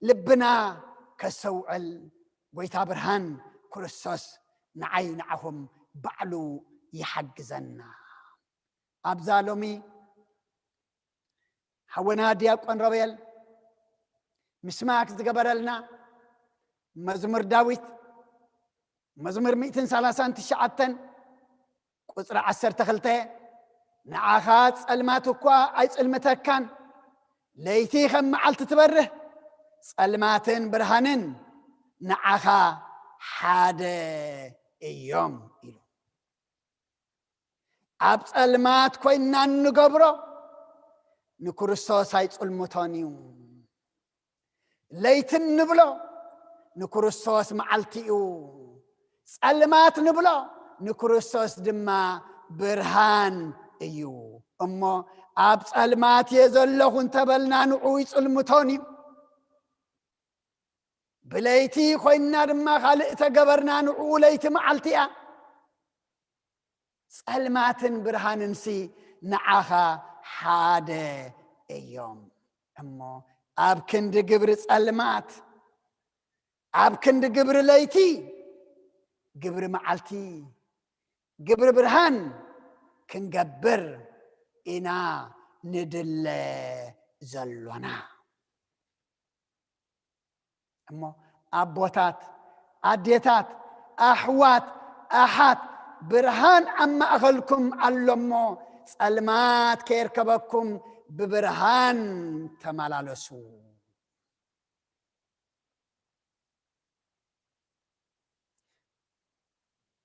ልብና ከስተውዕል፣ ጎይታ ብርሃን ክርስቶስ ንዓይ ንዓኹም ባዕሉ ይሓግዘና። ኣብዛ ሎሚ ሓወና ዲያቆን ሮቤል ምስማክ ዝገበረልና መዝሙር ዳዊት፣ መዝሙር ሚእትን ሰላሳን ትሽዓተን ቁጽሪ ዓሰርተ ክልተ፣ "ንዓኻ ጸልማት እኳ ኣይጽልምተካን፣ ለይቲ ከም መዓልቲ ትበርህ፣ ጸልማትን ብርሃንን ንዓኻ ሓደ እዮም" ኢሉ። ኣብ ጸልማት ኮይንና እንገብሮ ንክርስቶስ ኣይጽልምቶን እዩ። ለይቲ እንብሎ ንክርስቶስ መዓልቲ እዩ። ጸልማት ንብሎ ንክርስቶስ ድማ ብርሃን እዩ። እሞ ኣብ ጸልማት እየ ዘለኹ እንተበልና ንዕኡ ይጽልምቶን እዩ። ብለይቲ ኮይንና ድማ ካልእ ተገበርና ንዕኡ ለይቲ መዓልቲ እያ። ጸልማትን ብርሃንንሲ ንዓኻ ሓደ እዮም። እሞ ኣብ ክንዲ ግብሪ ጸልማት፣ ኣብ ክንዲ ግብሪ ለይቲ፣ ግብሪ መዓልቲ፣ ግብሪ ብርሃን ክንገብር ኢና ንድለ ዘሎና። እሞ ኣቦታት፣ ኣዴታት፣ ኣሕዋት፣ ኣሓት፣ ብርሃን ኣብ ማእኸልኩም ኣሎ እሞ፣ ጸልማት ከየርከበኩም ብብርሃን ተመላለሱ።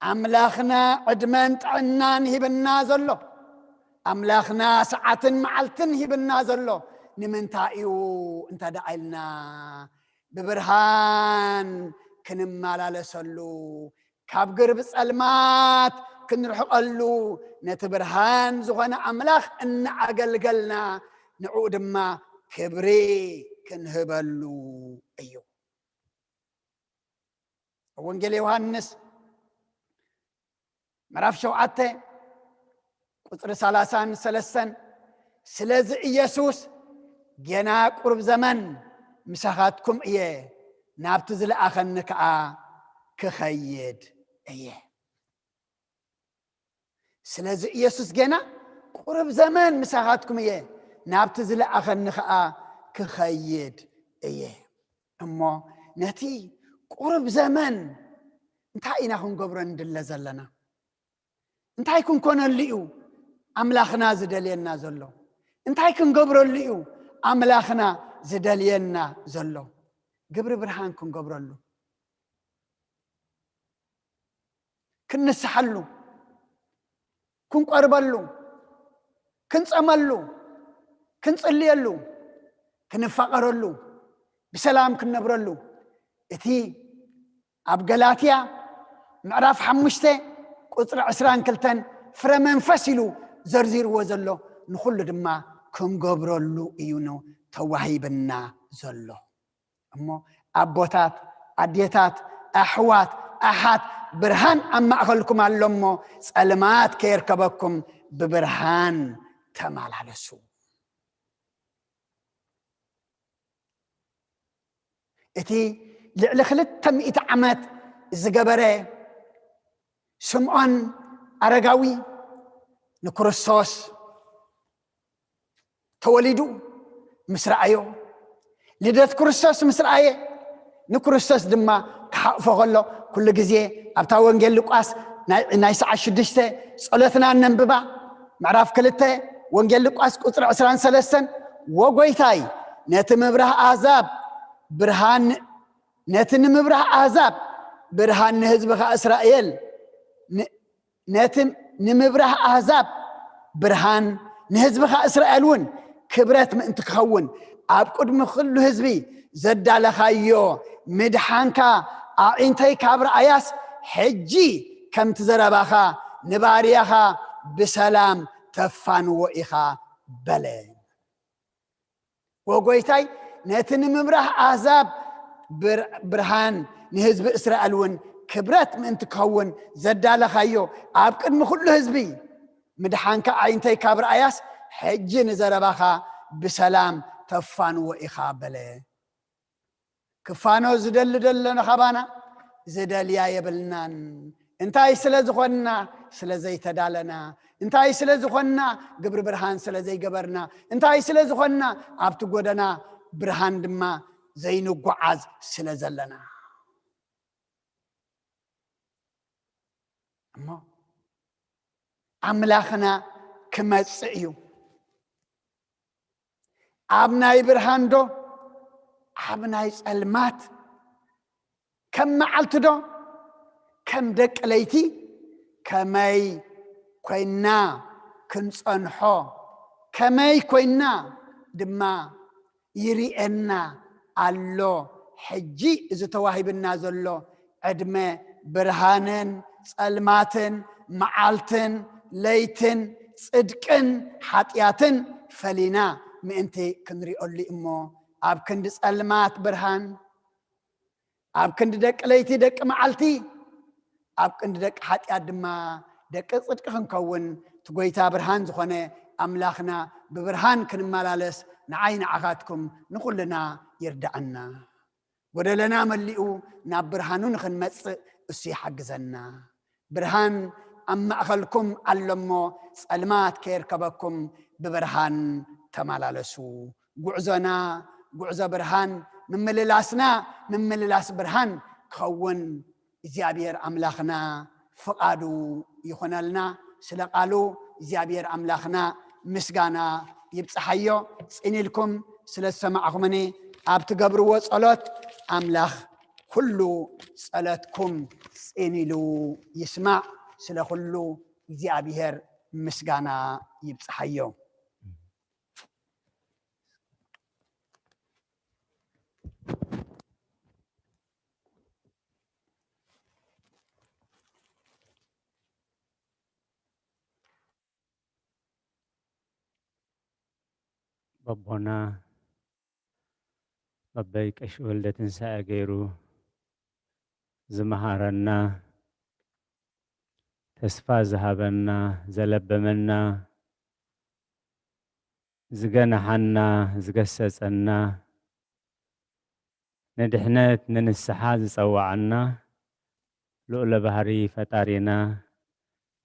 ኣምላኽና ዕድመን ጥዕናን ሂብና ዘሎ፣ ኣምላኽና ሰዓትን መዓልትን ሂብና ዘሎ ንምንታይ እዩ እንተ ደኣ ኢልና፣ ብብርሃን ክንመላለሰሉ፣ ካብ ግርብ ጸልማት ክንርሕቐሉ፣ ነቲ ብርሃን ዝኾነ ኣምላኽ እናኣገልገልና፣ ንዕኡ ድማ ክብሪ ክንህበሉ እዩ። ወንጌል ዮሃንስ ምዕራፍ ሸውዓተ ቁጽሪ ሰላሳን ሰለስተን፣ ስለዚ ኢየሱስ፣ "ጌና ቁሩብ ዘመን ምሳኻትኩም እየ፣ ናብቲ ዝለኣኸኒ ከኣ ክኸይድ እየ።" ስለዚ ኢየሱስ፣ "ጌና ቁሩብ ዘመን ምሳኻትኩም እየ፣ ናብቲ ዝለኣኸኒ ከኣ ክኸይድ እየ።" እሞ ነቲ ቁሩብ ዘመን እንታይ ኢና ክንገብሮ ንድለ ዘለና? እንታይ ክንኮነሉ እዩ ኣምላኽና ዝደልየና ዘሎ? እንታይ ክንገብረሉ እዩ ኣምላኽና ዝደልየና ዘሎ? ግብሪ ብርሃን ክንገብረሉ፣ ክንንስሓሉ፣ ክንቆርበሉ፣ ክንጸመሉ፣ ክንጽልየሉ፣ ክንፋቐረሉ፣ ብሰላም ክንነብረሉ፣ እቲ ኣብ ገላትያ ምዕራፍ ሓሙሽተ ቁጽሪ ዕስራን ክልተን ፍረ መንፈስ ኢሉ ዘርዚርዎ ዘሎ፣ ንኹሉ ድማ ክንገብረሉ እዩ ተዋሂብና ዘሎ። እሞ ኣቦታት፣ ኣዴታት፣ ኣሕዋት፣ ኣሓት፣ ብርሃን ኣብ ማእኸልኩም ኣሎ እሞ፣ ጸልማት ከየርከበኩም ብብርሃን ተመላለሱ። እቲ ልዕሊ ክልተ ሚእቲ ዓመት ዝገበረ ስምዖን ኣረጋዊ ንክርስቶስ ተወሊዱ ምስ ረኣዮ፣ ልደት ክርስቶስ ምስ ረኣየ፣ ንክርስቶስ ድማ ክሓቕፎ ከሎ፣ ኩሉ ግዜ ኣብታ ወንጌል ሉቃስ ናይ፣ ናይ ሰዓት ሽዱሽተ ጸሎትና ነንብባ፣ ምዕራፍ ክልተ ወንጌል ሉቃስ ቁጽሪ ዕስራን ሰለስተን፣ "ወጎይታይ፣ ነቲ ምብራህ ኣህዛብ ብርሃን፣ ነቲ ንምብራህ ኣህዛብ ብርሃን ንህዝብኻ እስራኤል፣ ን-፣ ነቲ ንምብራህ ኣህዛብ ብርሃን፣ ንህዝብኻ እስራኤል እውን ክብረት ምእንቲ ክኸውን፣ ኣብ ቅድሚ ኩሉ ህዝቢ ዘዳለኻዮ ምድሓንካ ኣዒንተይ ካብ ረኣያስ፣ ሕጂ ከምቲ ዘረባኻ ንባርያኻ ብሰላም ተፋንዎ ኢኻ" በለ። "ወጎይታይ፣ ነቲ ንምብራህ ኣህዛብ ብር-፣ ብርሃን፣ ንህዝቢ እስራኤል እውን ክብረት ምእንቲ ክኸውን ዘዳለኻዮ፣ ኣብ ቅድሚ ኩሉ ህዝቢ ምድሓንካ ኣዒንተይ ካብ ረኣያስ፣ ሕጂ ንዘረባኻ ብሰላም ተፋንዎ ኢኻ" በለ። ክፋኖ ዝደሊ ደለና ካባና ዝደልያ የብልናን። እንታይ ስለ ዝኾንና? ስለ ዘይተዳለና። እንታይ ስለ ዝኾንና? ግብሪ ብርሃን ስለ ዘይገበርና። እንታይ ስለ ዝኾንና? ኣብቲ ጎደና ብርሃን ድማ ዘይንጓዓዝ ስለ ዘለና። እሞ ኣምላኽና ክመጽእ እዩ። ኣብ ናይ ብርሃን ዶ ኣብ ናይ ጸልማት? ከም መዓልቲ ዶ ከም ደቂ ለይቲ? ከመይ ኮይና ክንጸንሖ? ከመይ ኮይና ድማ ይርኤና ኣሎ? ሕጂ እዚ ተዋሂብና ዘሎ ዕድመ ብርሃንን ጸልማትን፣ መዓልትን ለይትን፣ ጽድቅን ሓጢኣትን ፈሊና ምእንቲ ክንሪኦሉ እሞ፣ ኣብ ክንዲ ጸልማት ብርሃን፣ ኣብ ክንዲ ደቂ ለይቲ ደቂ መዓልቲ፣ ኣብ ክንዲ ደቂ ሓጢኣት ድማ ደቂ ጽድቂ ክንከውን፣ እቲ ጐይታ ብርሃን ዝኾነ ኣምላኽና ብብርሃን ክንመላለስ ንዓይ ንዓኻትኩም ንኹልና ይርድኣና። ጎደለና መሊኡ ናብ ብርሃኑ ንኽንመጽእ እሱ ይሓግዘና። ብርሃን ኣብ ማእኸልኩም ኣሎ እሞ፣ ጸልማት ከየርከበኩም፣ ብብርሃን ተመላለሱ። ጉዕዞና ጉዕዞ ብርሃን፣ ምምልላስና ምምልላስ ብርሃን ክኸውን እግዚኣብሔር ኣምላኽና ፍቓዱ ይኹነልና። ስለ ቃሉ እግዚኣብሔር ኣምላኽና ምስጋና ይብጽሓዮ። ጽን ኢልኩም ስለ ዝሰማዕኹምኒ፣ ኣብ ትገብርዎ ጸሎት ኣምላኽ ኩሉ ጸሎትኩም ጽን ኢሉ ይስማዕ። ስለ ኩሉ እግዚኣብሔር ምስጋና ይብጽሓዮ። በቦና በበይ ቀሺ ወልደ ትንሳኤ ገይሩ ዝመሃረና፣ ተስፋ ዝሃበና፣ ዘለበመና፣ ዝገንሓና፣ ዝገሰጸና፣ ንድሕነት ንንስሓ ዝጸዋዓና ልኡለ ባህሪ ፈጣሪና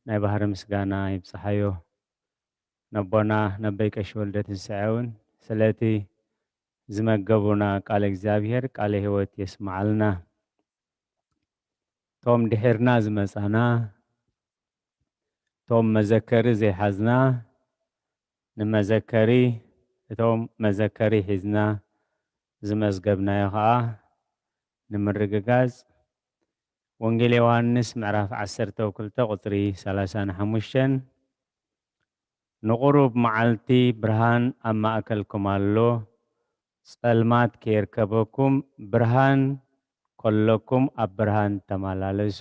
ናይ ባህሪ ምስጋና ይብጽሓዮ። ነቦና ነበይ ቀሺ ወልደ ትንሳኤ እውን ስለቲ ዝመገቡና ቃለ እግዚኣብሔር ቃለ ሕይወት የስምዓልና። እቶም ድሒርና ዝመጻና፣ እቶም መዘከሪ ዘይሓዝና፣ ንመዘከሪ፣ እቶም መዘከሪ ሒዝና ዝመዝገብናዮ ኸኣ ንምርግጋጽ፣ ወንጌል ዮሃንስ ምዕራፍ ዓሰርተ ክልተ ቁጽሪ ሰላሳን ሓሙሽተን፣ ንቑሩብ መዓልቲ ብርሃን ኣብ ማእከልኩም ኣሎ፣ ጸልማት ከየርከበኩም፣ ብርሃን ከለኩም ኣብ ብርሃን ተመላለሱ፣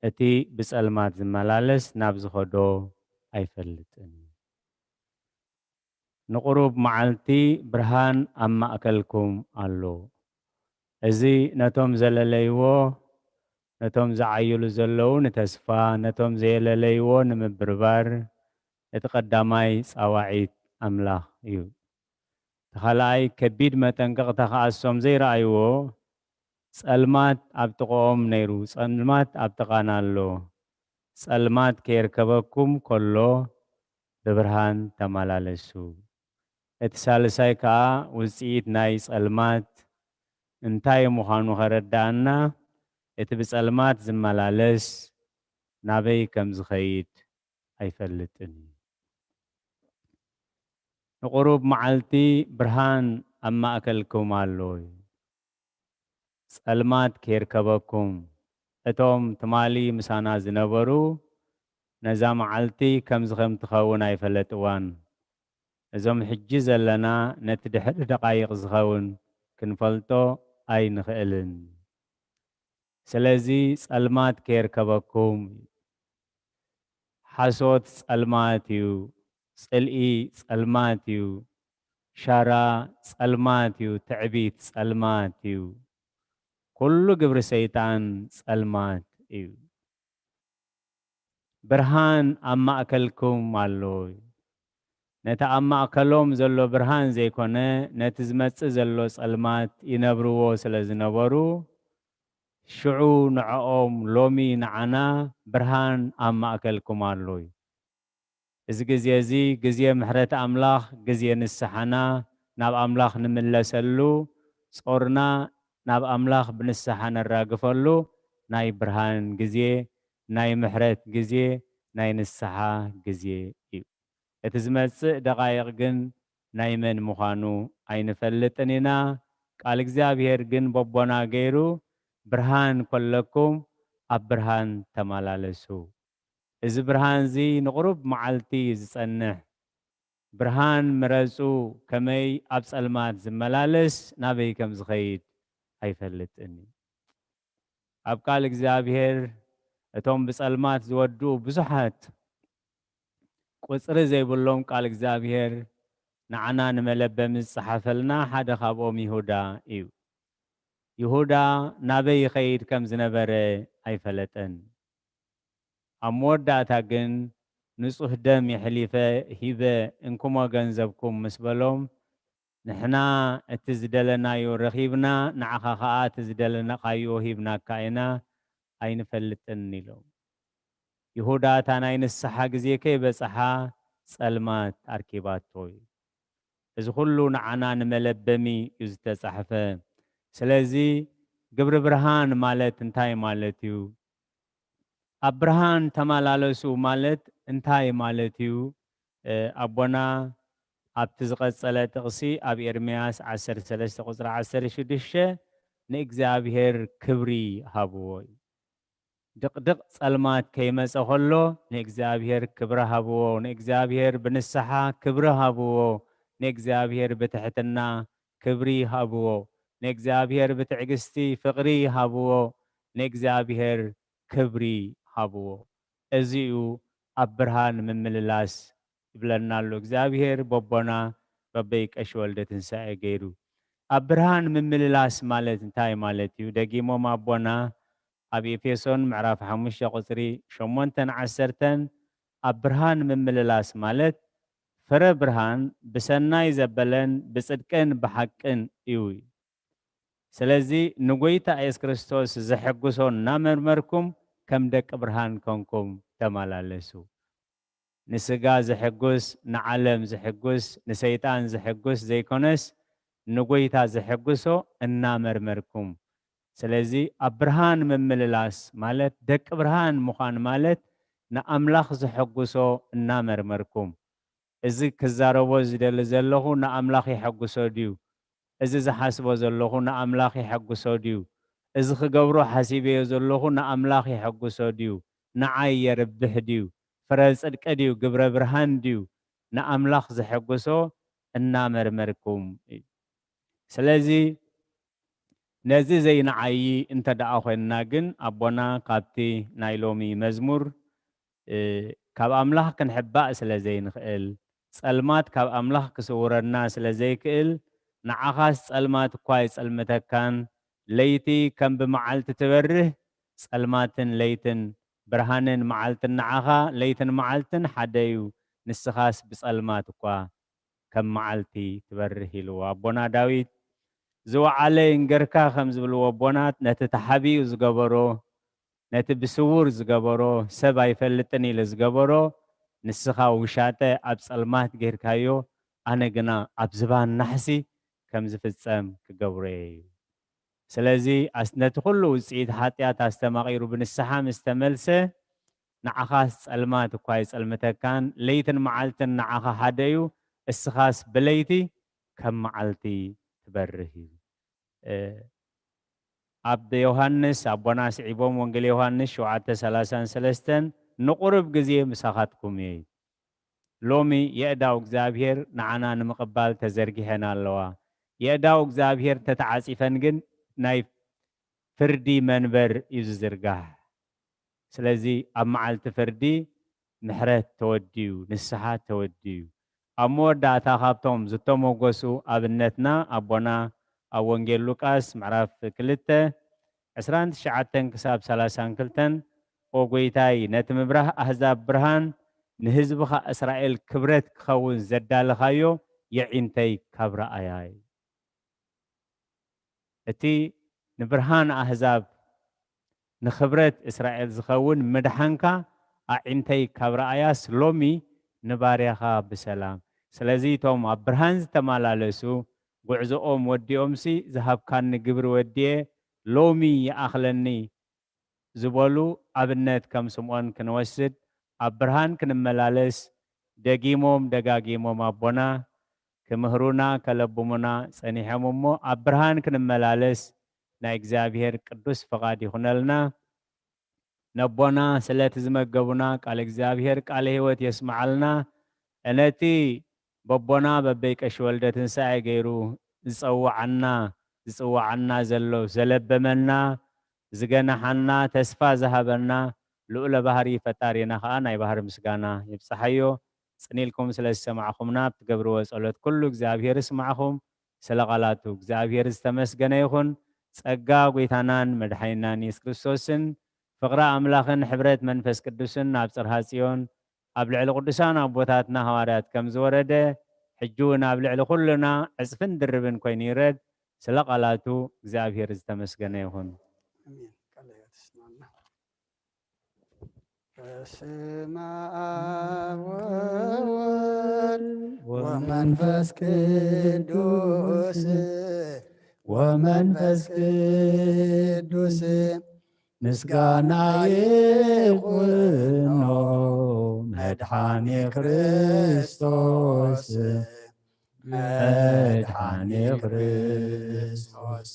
እቲ ብጸልማት ዝመላለስ ናብ ዝኸዶ ኣይፈልጥን። ንቑሩብ መዓልቲ ብርሃን ኣብ ማእከልኩም ኣሎ። እዚ ነቶም ዘለለይዎ፣ ነቶም ዝዓይሉ ዘለዉ ንተስፋ፣ ነቶም ዘየለለይዎ ንምብርባር፣ እቲ ቀዳማይ ጻዋዒት ኣምላኽ እዩ። እቲ ካልኣይ ከቢድ መጠንቀቕታ ኸኣ እሶም ዘይረኣይዎ፣ ጸልማት ኣብ ጥቕኦም ነይሩ፣ ጸልማት ኣብ ጥቓና ኣሎ። ጸልማት ከየርከበኩም ከሎ ብብርሃን ተመላለሱ። እቲ ሳልሳይ ከኣ ውጽኢት ናይ ጸልማት እንታይ ምዃኑ ከረድኣና፣ እቲ ብጸልማት ዝመላለስ ናበይ ከም ዝኸይድ ኣይፈልጥን እዩ። ንቑሩብ መዓልቲ ብርሃን ኣብ ማእከልኩም ኣሎ እዩ። ጸልማት ከይርከበኩም። እቶም ትማሊ ምሳና ዝነበሩ ነዛ መዓልቲ ከምዚ ከም ትኸውን ኣይፈለጥዋን። እዞም ሕጂ ዘለና ነቲ ድሕሪ ደቓይቕ ዝኸውን ክንፈልጦ ኣይንኽእልን። ስለዚ ጸልማት ከየርከበኩም። ሓሶት ጸልማት እዩ፣ ጽልኢ ጸልማት እዩ፣ ሻራ ጸልማት እዩ፣ ትዕቢት ጸልማት እዩ፣ ኩሉ ግብሪ ሰይጣን ጸልማት እዩ። ብርሃን ኣብ ማእከልኩም ኣሎ። ነቲ ኣብ ማእከሎም ዘሎ ብርሃን ዘይኮነ፣ ነቲ ዝመጽእ ዘሎ ጸልማት ይነብርዎ ስለ ዝነበሩ፣ ሽዑ ንዕኦም ሎሚ ንዓና ብርሃን ኣብ ማእከልኩም ኣሎ እዩ። እዚ ግዜ እዚ ግዜ ምሕረት ኣምላኽ፣ ግዜ ንስሓና፣ ናብ ኣምላኽ ንምለሰሉ፣ ጾርና ናብ ኣምላኽ ብንስሓ ነራግፈሉ ናይ ብርሃን ግዜ፣ ናይ ምሕረት ግዜ፣ ናይ ንስሓ ግዜ እዩ። እቲ ዝመጽእ ደቓይቕ ግን ናይ መን ምዃኑ ኣይንፈልጥን ኢና። ቃል እግዚኣብሔር ግን በቦና ገይሩ፣ ብርሃን ከለኩም ኣብ ብርሃን ተመላለሱ። እዚ ብርሃን እዚ ንቑሩብ መዓልቲ እዩ ዝጸንሕ። ብርሃን ምረጹ፣ ከመይ ኣብ ጸልማት ዝመላለስ ናበይ ከም ዝኸይድ ኣይፈልጥን እዩ። ኣብ ቃል እግዚኣብሔር እቶም ብጸልማት ዝወድኡ ብዙሓት ቁጽሪ ዘይብሎም ቃል እግዚኣብሔር ንዓና ንመለበሚ ዝጸሓፈልና ሓደ ካብኦም ይሁዳ እዩ። ይሁዳ ናበይ ይኸይድ ከም ዝነበረ ኣይፈለጠን። ኣብ መወዳእታ ግን ንጹህ ደም የሕሊፈ ሂበ እንኩሞ ገንዘብኩም ምስ በሎም ንሕና እቲ ዝደለናዮ ረኺብና፣ ንዓኻ ኸኣ እቲ ዝደለናኻዮ ሂብናካ ኢና፣ ኣይንፈልጥን ኢሎም። ይሁዳ እታ ናይ ንስሓ ግዜ ከይበጽሓ፣ ጸልማት ኣርኪባቶ እዩ። እዚ ኩሉ ንዓና ንመለበሚ እዩ ዝተጻሕፈ። ስለዚ ግብሪ ብርሃን ማለት እንታይ ማለት እዩ? ኣብ ብርሃን ተመላለሱ ማለት እንታይ ማለት እዩ? ኣቦና ኣብቲ ዝቐጸለ ጥቕሲ ኣብ ኤርምያስ ዓሰርተ ሰለስተ ቁጽሪ ዓሰርተ ሽዱሽተ ንእግዚኣብሔር ክብሪ ሃብዎ እዩ። ድቕድቕ ጸልማት ከይመጸ ከሎ ንእግዚኣብሔር ክብሪ ሃብዎ፣ ንእግዚኣብሔር ብንስሓ ክብሪ ሃብዎ፣ ንእግዚኣብሔር ብትሕትና ክብሪ ሃብዎ፣ ንእግዚኣብሔር ብትዕግስቲ ፍቕሪ ሃብዎ፣ ንእግዚኣብሔር ክብሪ ሃብዎ። እዚ እዩ ኣብ ብርሃን ምምልላስ ይብለና ኣሎ እግዚኣብሔር በቦና በበይ ቀሺ ወልደ ትንሳኤ ገይሩ። ኣብ ብርሃን ምምልላስ ማለት እንታይ ማለት እዩ? ደጊሞም ኣቦና ኣብ ኤፌሶን ምዕራፍ ሓሙሽተ ቁጽሪ ሸሞንተን ዓሰርተን ኣብ ብርሃን ምምልላስ ማለት ፍረ ብርሃን ብሰናይ ዘበለን ብጽድቅን ብሓቅን እዩ። ስለዚ ንጎይታ የሱስ ክርስቶስ ዘሐጉሶ እናመርመርኩም ከም ደቂ ብርሃን ኮንኩም ተመላለሱ። ንስጋ ዘሐጉስ፣ ንዓለም ዘሐጉስ፣ ንሰይጣን ዘሐጉስ ዘይኮነስ ንጎይታ ዘሐጉሶ እናመርመርኩም። ስለዚ ኣብ ብርሃን ምምልላስ ማለት ደቂ ብርሃን ምዃን ማለት ንኣምላኽ ዘሐጉሶ እናመርመርኩም። እዚ ክዛረቦ ዝደሊ ዘለኹ ንኣምላኽ የሐጉሶ ድዩ? እዚ ዝሓስቦ ዘለኹ ንኣምላኽ የሐጉሶ ድዩ? እዚ ክገብሮ ሓሲበዮ ዘለኹ ንኣምላኽ የሐጉሶ ድዩ? ንዓይ የርብሕ ድዩ? ፍረ ጽድቂ ድዩ? ግብረ ብርሃን ድዩ? ንኣምላኽ ዘሐጉሶ እናመርመርኩም እዩ። ስለዚ ነዚ ዘይንዓዪ እንተ ደኣ ኾንና ግን ኣቦና ካብቲ ናይ ሎሚ መዝሙር ካብ ኣምላኽ ክንሕባእ ስለ ዘይንኽእል፣ ጸልማት ካብ ኣምላኽ ክስውረና ስለ ዘይክእል፣ ንዓኻስ ጸልማት እኳ ኣይጸልምተካን፣ ለይቲ ከም ብመዓልቲ ትበርህ፣ ጸልማትን ለይትን፣ ብርሃንን መዓልትን ንዓኻ ለይትን መዓልትን ሓደ እዩ፣ ንስኻስ ብጸልማት እኳ ከም መዓልቲ ትበርህ ኢልዎ። ኣቦና ዳዊት ዝወዓለ ይንገርካ ከም ዝብልዎ ኣቦናት ነቲ ተሓቢኡ ዝገበሮ ነቲ ብስውር ዝገበሮ፣ ሰብ ኣይፈልጥን ኢሉ ዝገበሮ፣ ንስኻ ውሻጠ ኣብ ጸልማት ጌርካዮ፣ ኣነ ግና ኣብ ዝባን ናሕሲ ከም ዝፍጸም ክገብሮ እየ። ስለዚ ኣስ-፣ ነቲ ኩሉ ውጽኢት ሓጢኣት ኣስተማቒሩ ብንስሓ ምስ ተመልሰ፣ ንዓኻስ ጸልማት እኳ ኣይጸልምተካን፣ ለይትን መዓልትን ንዓኻ ሓደ እዩ፣ እስኻስ ብለይቲ ከም መዓልቲ ትበርህ እዩ። ኣብ ዮሃንስ ኣቦና ስዒቦም ወንጌል ዮሃንስ ሸውዓተ ሰላሳን ሰለስተን ንቁሩብ ግዜ ምሳኻትኩም እየ። ሎሚ የእዳው እግዚኣብሔር ንዓና ንምቕባል ተዘርጊሐን ኣለዋ። የእዳው እግዚኣብሔር ተተዓጺፈን ግን ናይ ፍርዲ መንበር እዩ ዝዝርጋሕ። ስለዚ ኣብ መዓልቲ ፍርዲ ምሕረት ተወድዩ፣ ንስሓ ተወድዩ። ኣብ መወዳእታ ካብቶም ዝተሞገሱ ኣብነትና ኣቦና ኣብ ወንጌል ሉቃስ ምዕራፍ ክልተ ዕስራን ትሽዓተን ክሳብ ሰላሳን ክልተን፣ "ኦ ጐይታይ፣ ነቲ ምብራህ ኣህዛብ ብርሃን፣ ንህዝብኻ እስራኤል ክብረት ክኸውን ዘዳለኻዮ የዒንተይ ካብ ረኣያ" እዩ። እቲ ንብርሃን ኣህዛብ ንኽብረት እስራኤል ዝኸውን ምድሓንካ ኣዒንተይ ካብ ረኣያስ ሎሚ ንባርያኻ ብሰላም። ስለዚ እቶም ኣብ ብርሃን ዝተመላለሱ ጉዕዞኦም ወዲኦምሲ ዝሃብካኒ ግብሪ ወዲኤ ሎሚ ይኣኽለኒ ዝበሉ ኣብነት ከም ስምዖን ክንወስድ ኣብ ብርሃን ክንመላለስ ደጊሞም ደጋጊሞም ኣቦና ክምህሩና ከለብሙና ጸኒሖም እሞ ኣብ ብርሃን ክንመላለስ ናይ እግዚኣብሔር ቅዱስ ፍቓድ ይኹነልና። ነቦና ስለቲ ዝመገቡና ቃል እግዚኣብሔር ቃለ ሕይወት የስምዓልና። ነቲ በቦና በበይ ቀሺ ወልደ ትንሳኤ ገይሩ ዝጸውዓና ዝጽውዓና ዘሎ ዘለበመና ዝገናሓና ተስፋ ዝሃበና ልኡለ ባህሪ ፈጣሪና ኸኣ ናይ ባህሪ ምስጋና ይብጽሓዮ። ጽን ኢልኩም ስለ ዝሰማዕኹምና ኣብ ትገብርዎ ጸሎት ኩሉ እግዚኣብሔር ይስማዕኹም። ስለ ቃላቱ እግዚኣብሔር ዝተመስገነ ይኹን። ጸጋ ጐይታናን መድሓኒናን የሱስ ክርስቶስን ፍቕሪ ኣምላኽን ሕብረት መንፈስ ቅዱስን ኣብ ጽርሃ ጽዮን ኣብ ልዕሊ ቅዱሳን ኣቦታትና ሃዋርያት ከም ዝወረደ ሕጂ እውን ኣብ ልዕሊ ኩልና ዕጽፍን ድርብን ኮይኑ ይውረድ። ስለ ቃላቱ እግዚኣብሔር ዝተመስገነ ይኹን። ኣሜን። ቃለ ሕይወት ይስማዕና። በስመ አብ ወወልድ ወመንፈስ ቅዱስ፣ ወመንፈስ ቅዱስ ምስጋና ይኹኖ መድኃኔ ክርስቶስ፣ መድኃኔ ክርስቶስ።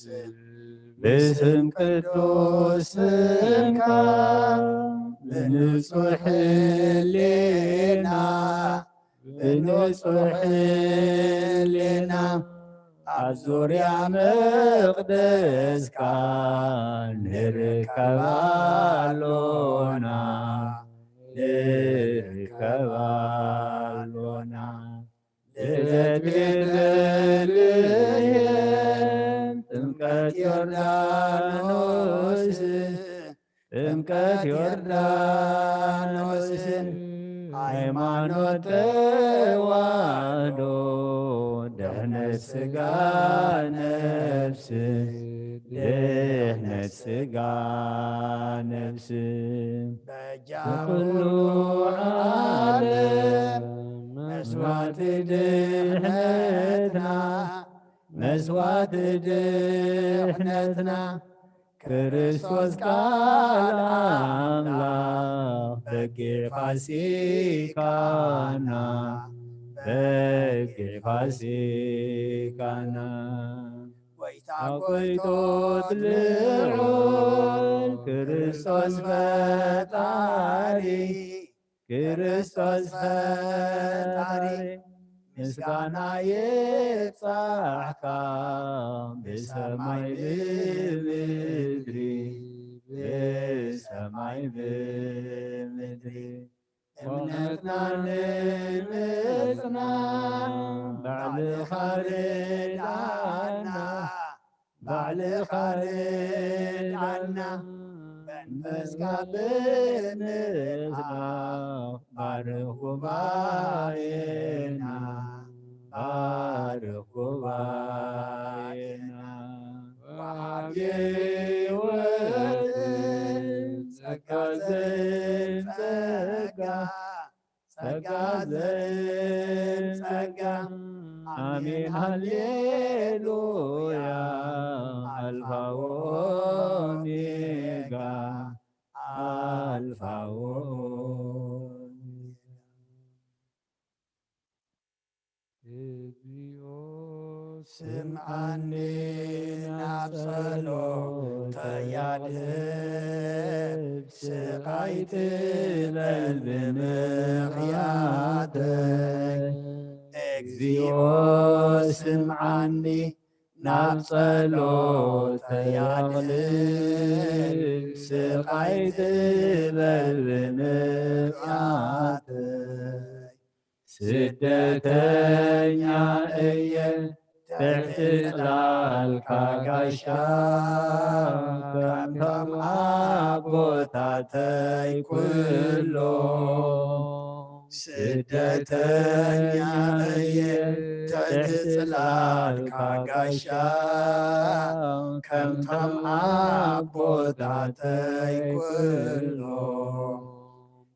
ብስም ቅዱስ ስምካ ብንጹሕ ሕሊና፣ ብንጹሕ ሕሊና ኣብ ዙርያ መቕደስካ ንርከብ ኣሎና፣ ንርከብ ኣሎና። ልደት ቤተልሔም፣ ጥምቀት ዮርዳኖስ፣ ጥምቀት ዮርዳኖስ፣ ሃይማኖት ተዋህዶ፣ ድሕነት ሥጋ ነፍስ፣ ድሕነት ሥጋ ነፍስ። በጃ ኩሉ ዓለም መስዋዕቲ ድሕነትና፣ መስዋዕቲ ድሕነትና፣ ክርስቶስ ቃል ኣምላኽ በጊዕ ፋሲካና፣ በጊዕ ፋሲካና። ጎይታ ጎይቶት ልዑል ክርስቶስ ፈጣሪ፣ ክርስቶስ ፈጣሪ፣ ምስጋና ይብጻሕካ ብሰማይ ብምድሪ፣ ብሰማይ ብምድሪ። እምነትና ንምጽና ባዕልኻ ርድኣና፣ ባዕልኻ ርድኣና። መንፈስካ ብምልኣኽ ባርኽ ጉባኤና፣ ባርኽ ጉባኤና። ወሃቢ ሕይወት ጸጋ ዘይጸጋ፣ ጸጋ ዘይጸጋ። ኣሜን ሃሌሉያ። ኣልፋ ወኦሜጋ፣ ኣልፋ ወኦሜጋ። እግዚኦ ስምዓኒ፣ ናብ ጸሎተይ ኣድህብ፣ ስቓይ ትበል ብምኽንያተይ። እግዚኦ ስምዓኒ፣ ናብ ጸሎተይ ኣድህብ፣ ስቓይ ትበል ብምኽንያተይ። ስደተኛ እየ ትሕቲ ጽላልካ ጋሻ፣ ከምቶም ኣቦታተይ ኩሎም። ስደተኛ እየ ትሕቲ ጽላልካ ጋሻ፣ ከምቶም ኣቦታተይ ኩሎም።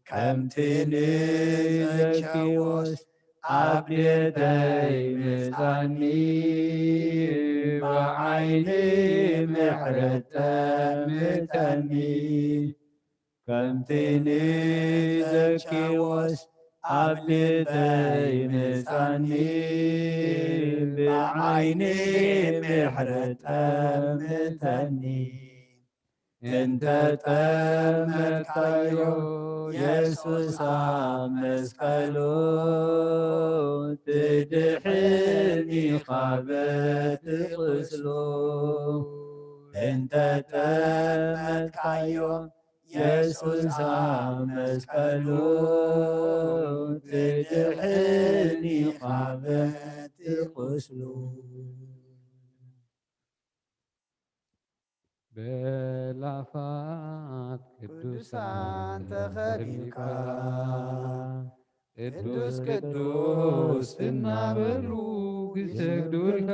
ከምቲ ንዘኪዎስ ኣብ ቤተይ ምጻኒ፣ ብዓይኒ ምሕረት ጠምተኒ። ከምቲ ንዘኪዎስ ኣብ ልበይ ምጻኒ፣ ብዓይኒ ምሕረት ጠምተኒ። እንተ ጠመትካዮ የሱስ ኣብ መስቀሉ፣ ትድሕን ኢኻ በቲ ቁስሉ። እንተ ጠመትካዮ የሱስ ኣብ መስቀሉ፣ ትድሕን ኢኻ በቲ ቁስሉ። በላፋት ቅዱሳን ተኸቢብካ፣ ቅዱስ ቅዱስ እናበሉ ክሰግዱልካ፣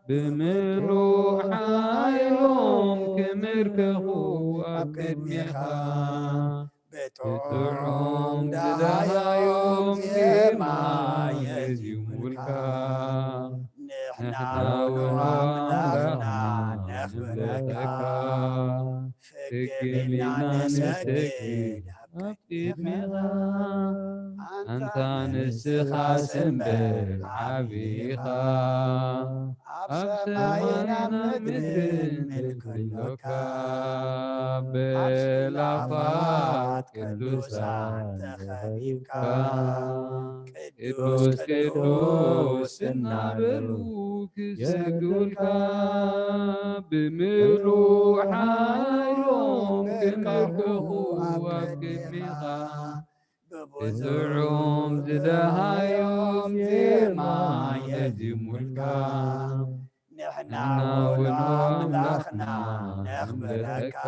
ብምሉእ ሓይሎም ክምርከኹ ኣብ ቅድሜኻ፣ ጥዑም ደሃዮም ዜማ የዚሙልካ። ንሕና እውን ኣምላኽና ነኽብረካ። ፍግም ኢልና ንሰግድ ኣብ ቅድሜኻ። ኣንታ ንስኻስ እምበር ዓብኻ። ኣብ ሰማይን ኣብ ምድርን ምልክሎካ። ብኣእላፋት ቅዱሳን ተኸቢብካ። ቅዱስ ቅዱስ እናበሉ ክሰግዱልካ። ብምሉእ ሓይሎም ክምልኩ ኣብ ቅድሜኻ። ብጥዑም ዝደሃዮም ዜማ የዚሙልካ። ንሕና እውን ኣምላኽና ነኽብረካ።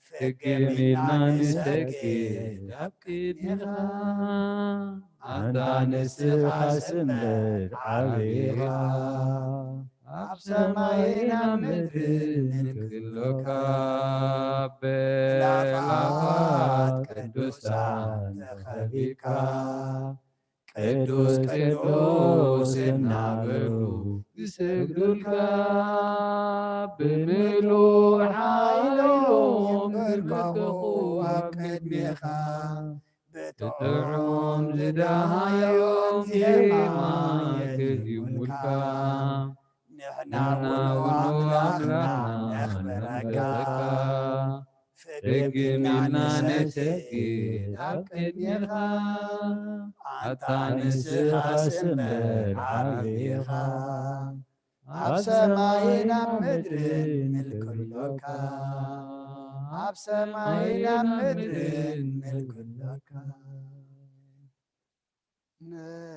ፍግም ኢልና ንሰግድ ኣብ ቅድሜኻ። ኣንታ ንስኻስ እምበር ዓብኻ። ኣብ ሰማይን ኣብ ምድርን ምልክሎካ። ብኣእላፋት ቅዱሳን ተኸቢብካ። ቅዱስ ቅዱስ እናበሉ ይሰግዱልካ። ብምሉእ ሓይሎም ክምልኩ ኣብ ቅድሜኻ። ብጥዑም ዝደሃዮም ዜማ የዚሙልካ። ንሕና እውን ኣምላኽና ነኽብረካ። ፍግም ኢልና ንሰግድ ኣብ ቅድሜኻ። ኣታ ንስኻስ እምበር ዓብኻ። ኣብ ሰማይን ኣብ ምድርን ምልክሎካ። ኣብ ሰማይን ኣብ ምድርን ምልክሎካ።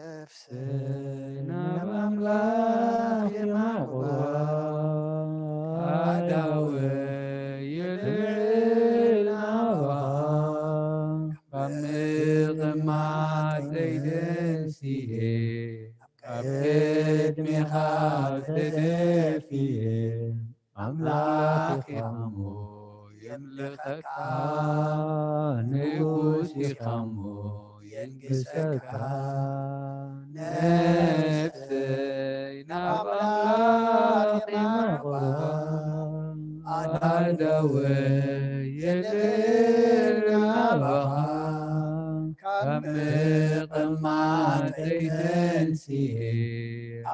ነፍሰይ ናብ ኣምላኽ የማቕዋ። ኣእዳወይ የልዕል ናባኻ። ካብ ምቕማጠይ ተንሲኤ። ኣብ ቅድሜኻ ተደፊኤ። ኣምላኽ ኢኻ እሞ የምልኸካ። ንጉስ ኢኻ እሞ የንግሰካ። ነፍሰይ ናብ ኣምላኽ የማቕዋ። ኣእዳወይ የልዕል ናባኻ። ካብ ምቕማጠይ ተንሲኤ።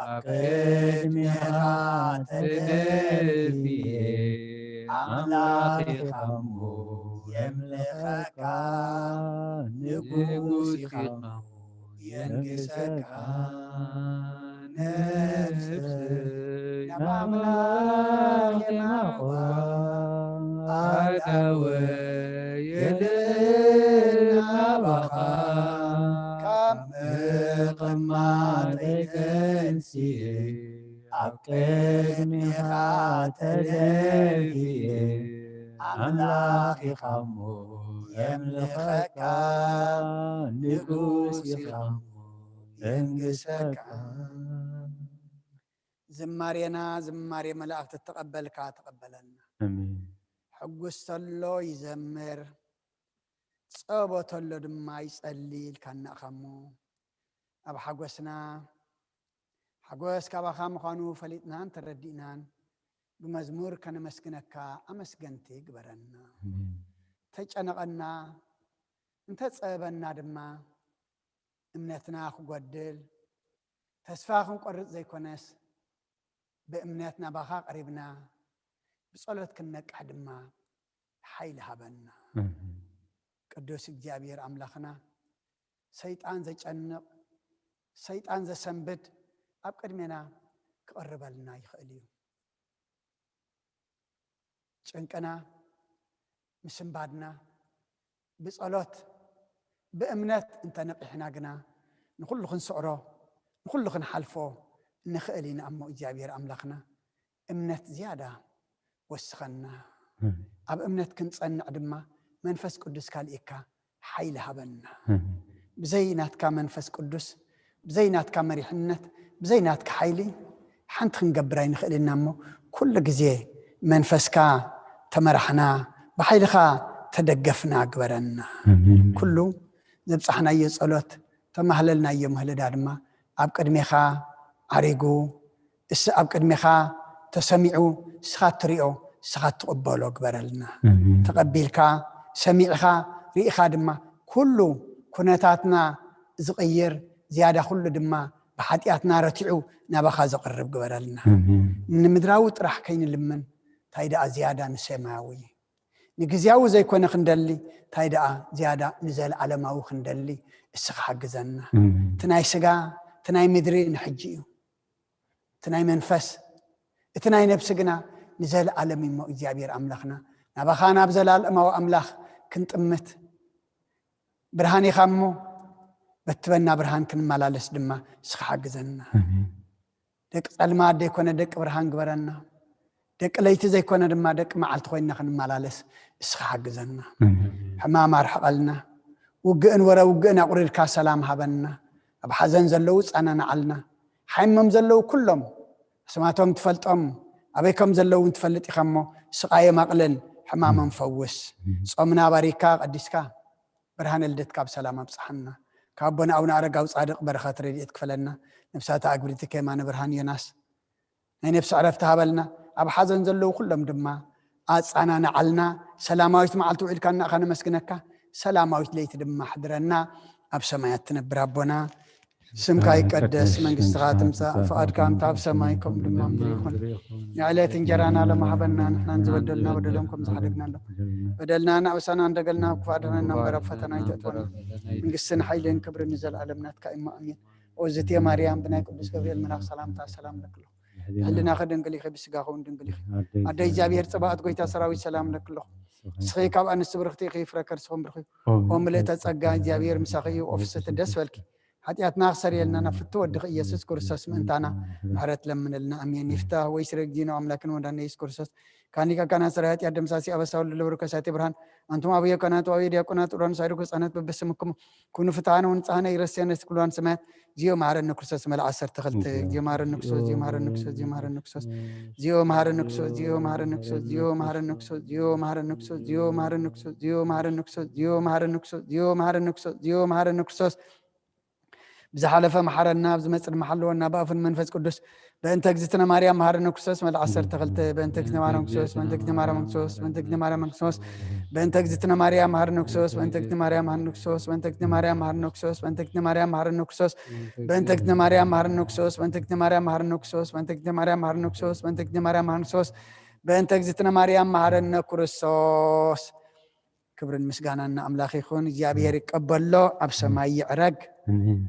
ኣብ ቅድሜኻ ተደፊኤ። ኣምላኽ ኢኻ እሞ የምልኸካ። ንጉስ ኢኻ እሞ የንግሰካ። ነፍሰይ ናብ ኣምላኽ የማቕዋ። ኣእዳወይ የልዕል ናባኻ። ካብ ምቕማጠይ ተንሲኤ። ኣብ ቅድሜኻ ተደፊኤ። ኣምላኽ ኢኻ እሞ የምልኸካ። ንጉስ ኢኻ እሞ የንግሰካ። ዝማሬና ዝማሬ መላእክቲ እተቐበልካ ተቐበለና። ኣሜን። ሕጉስ ተሎ ይዘምር፣ ጸቦ ተሎ ድማ ይጸሊ ኢልካና ኢኻ እሞ፣ ኣብ ሓጎስና፣ ሓጎስ ካባኻ ምዃኑ ፈሊጥናን ተረዲእናን፣ ብመዝሙር ከነመስግነካ ኣመስገንቲ ግበረና። ኣሜን። እንተጨነቐና፣ እንተጸበበና ድማ፣ እምነትና ክጎድል፣ ተስፋ ክንቆርጽ ዘይኮነስ፣ ብእምነት ናባኻ ቀሪብና፣ ብጸሎት ክንነቅሕ ድማ ሓይሊ ሃበና። ኣሜን። ቅዱስ እግዚኣብሔር ኣምላኽና፣ ሰይጣን ዘጨንቕ፣ ሰይጣን ዘሰንብድ ኣብ ቅድሜና ክቕርበልና ይኽእል እዩ። ጭንቅና፣ ምስንባድና ብጸሎት፣ ብእምነት እንተ ነቒሕና ግና፣ ንኹሉ ክንስዕሮ፣ ንኹሉ ክንሓልፎ ንኽእል ኢና እሞ፣ እግዚኣብሔር ኣምላኽና እምነት ዝያዳ ወስኸና። ኣሜን። ኣብ እምነት ክንጸንዕ ድማ መንፈስ ቅዱስካ ልኢካ ሓይሊ ሃበና። ኣሜን። ብዘይ ናትካ መንፈስ ቅዱስ፣ ብዘይ ናትካ መሪሕነት፣ ብዘይ ናትካ ሓይሊ ሓንቲ ክንገብር ኣይንኽእል ኢና እሞ፣ ኩሉ ግዜ መንፈስካ ተመራሕና፣ ብሓይልኻ ተደገፍና ግበረና። ኣሜን። ኩሉ ዘብጻሕናዮ ጸሎት፣ ተማህለልናዮ ምህልዳ ድማ ኣብ ቅድሜኻ ዓሪጉ፣ እስ ኣብ ቅድሜኻ ተሰሚዑ፣ እስኻ ትሪኦ፣ እስኻ ትቕበሎ ግበረልና። ኣሜን። ተቐቢልካ፣ ሰሚዕኻ፣ ርኢኻ ድማ ኩሉ ኩነታትና ዝቕይር፣ ዝያዳ ኩሉ ድማ ብሓጢኣትና ረቲዑ ናባኻ ዘቕርብ ግበረልና። ኣሜን። ንምድራዊ ጥራሕ ከይንልምን፣ እንታይ ደኣ ዝያዳ ንሰማያዊ፣ ንግዝያዊ ዘይኮነ ክንደሊ፣ እንታይ ደኣ ዝያዳ ንዘለዓለማዊ ክንደሊ እስኻ ሓግዘና። ኣሜን። እቲ ናይ ስጋ፣ እቲ ናይ ምድሪ ንሕጂ እዩ። እቲ ናይ መንፈስ፣ እቲ ናይ ነብሲ ግና ንዘለዓለም እዩ እሞ እግዚኣብሔር ኣምላኽና፣ ናባኻ ናብ ዘላለማዊ ኣምላኽ ክንጥምት ብርሃን ኢኻ እሞ፣ በቲ በና ብርሃን ክንመላለስ ድማ እስኻ ሓግዘና። ኣሜን። ደቂ ጸልማት ዘይኮነ ደቂ ብርሃን ግበረና። ደቂ ለይቲ ዘይኮነ ድማ ደቂ መዓልቲ ኮይንና ክንመላለስ እስኻ ሓግዘና። ኣሜን። ሕማም ኣርሕቐልና። ውግእን ወረ ውግእን ኣቑሪርካ ሰላም ሃበና። ኣብ ሓዘን ዘለዉ ጸናንዓልና። ሓይሞም ዘለዉ ኩሎም፣ ኣስማቶም ትፈልጦም፣ ኣበይ ከም ዘለዉ እውን ትፈልጥ ኢኻ እሞ፣ ስቓዮም ኣቕልል፣ ሕማሞም ፈውስ። ኣሜን። ጾምና ባሪካ ቀዲስካ፣ ብርሃነ ልደትካ ብሰላም ኣብጽሓና። ካብ ኣቦና ኣቡነ ኣረጋዊ ጻድቕ በረኸት ረድኤት ክፈለና። ነብሳታ ኣግብርቲ ከማነ ብርሃን ዮናስ ናይ ነብሲ ዕረፍቲ ሃበልና። ኣብ ሓዘን ዘለዉ ኩሎም ድማ ኣጻናንዓልና። ሰላማዊት መዓልቲ ውዒልካና ኢኻ ነመስግነካ። ሰላማዊት ለይቲ ድማ ኣሕድረና። ኣብ ሰማያት ትነብር ኣቦና፣ ስምካ ይቀደስ፣ መንግስትኻ ትምጻእ፣ ፍቓድካ ከምታ ኣብ ሰማይ ከምኡ ድማ ኣብ ምድሪ ይኹን። ንዕለት እንጀራና ሎሚ ሃበና፣ ንሕናን ዝበደሉና በደሎም ከም ዝሓደግናሎም፣ በደልና እናበሳና እንደገልና ኣብ ክፉእ ኣድሕነና እምበር ኣብ ፈተና ኣይተእትወና። መንግስትን ሓይልን ክብርን ንዘለኣለም ናትካ እዩ። ኣሜን። ኦዝቴ ማርያም ብናይ ቅዱስ ገብርኤል መልኣኽ ሰላምታ ሰላም ለክሎ። ሕልናኺ ድንግል ኢኺ፣ ብስጋኺ እውን ድንግል ኢኺ። ኣደ እግዚኣብሔር ጽባኦት ጎይታ ሰራዊት ሰላም ለክሎ። ንስኺ ካብ ኣንስቲ ብርኽቲ ኢኺ፣ ፍረ ከርስኹም ብርኽ እዩ። ኦ ምልእተ ጸጋ እግዚኣብሔር ምሳኺ እዩ፣ ኦ ፍስሕቲ ደስ በልኪ። ሓጢኣትና ክሰርየልና ናብ ፍቱ ወድኺ ኢየሱስ ክርስቶስ ምእንታና ምሕረት ለምንልና። ኣሜን። ይፍታህ ወይ ስረ እግዚእነ ኣምላክን ወዳነ ኢየሱስ ክርስቶስ ካኒካ ካና ስረ ኃጢአት ደምሳሲ አበሳ ሁሉ ለብሩ ከሳቴ ብርሃን አንቱም አብየ ካህናት ወአብየ ዲያቆናት ዑራን ሳይድኩ ህፃናት በበስምክሙ ኩኑ ፍትሐነ ወንጽሐነ ይረስየነ ስክብልዋን ሰማያት። ዚዮ መሐረነ ክርስቶስ መልዓ ዓሰርተ ክልተ። ዚዮ መሐረነ ክርስቶስ፣ ዚዮ መሐረነ ክርስቶስ፣ ዚዮ መሐረነ ክርስቶስ፣ ዚዮ መሐረነ ክርስቶስ፣ ዚዮ መሐረነ ክርስቶስ፣ ዚዮ መሐረነ ክርስቶስ፣ ዚዮ መሐረነ ክርስቶስ፣ ዚዮ መሐረነ ክርስቶስ፣ ዚዮ መሐረነ ክርስቶስ፣ ዚዮ መሐረነ ክርስቶስ፣ ዚዮ መሐረነ ክርስቶስ፣ ዚዮ መሐረነ ክርስቶስ። ብዝሓለፈ መሓረና፣ ኣብ ዝመጽእ ድማ ሓልወና ብኣፉን መንፈስ ቅዱስ። በእንተ እግዝእትነ ማርያም መሓረነ ክርስቶስ መልዓ ዓሰርተ ክልተ። በእንተ እግዝእትነ ማርያም ክርስቶስ፣ በእንተ እግዝእትነ ማርያም ክርስቶስ፣ በእንተ እግዝእትነ ማርያም ክርስቶስ፣ በእንተ እግዝእትነ ማርያም መሓረነ ክርስቶስ፣ በእንተ እግዝእትነ ማርያም መሓረነ ክርስቶስ፣ በእንተ እግዝእትነ ማርያም መሓረነ ክርስቶስ፣ በእንተ እግዝእትነ ማርያም መሓረነ ክርስቶስ፣ በእንተ እግዝእትነ ማርያም መሓረነ ክርስቶስ፣ በእንተ እግዝእትነ ማርያም መሓረነ ክርስቶስ፣ በእንተ እግዝእትነ ማርያም መሓረነ ክርስቶስ፣ በእንተ እግዝእትነ ማርያም መሓረነ ክርስቶስ። ክብርን ምስጋናን ንኣምላኽ ይኹን። እግዚኣብሔር ይቀበሎ፣ ኣብ ሰማይ ይዕረግ። ኣሜን።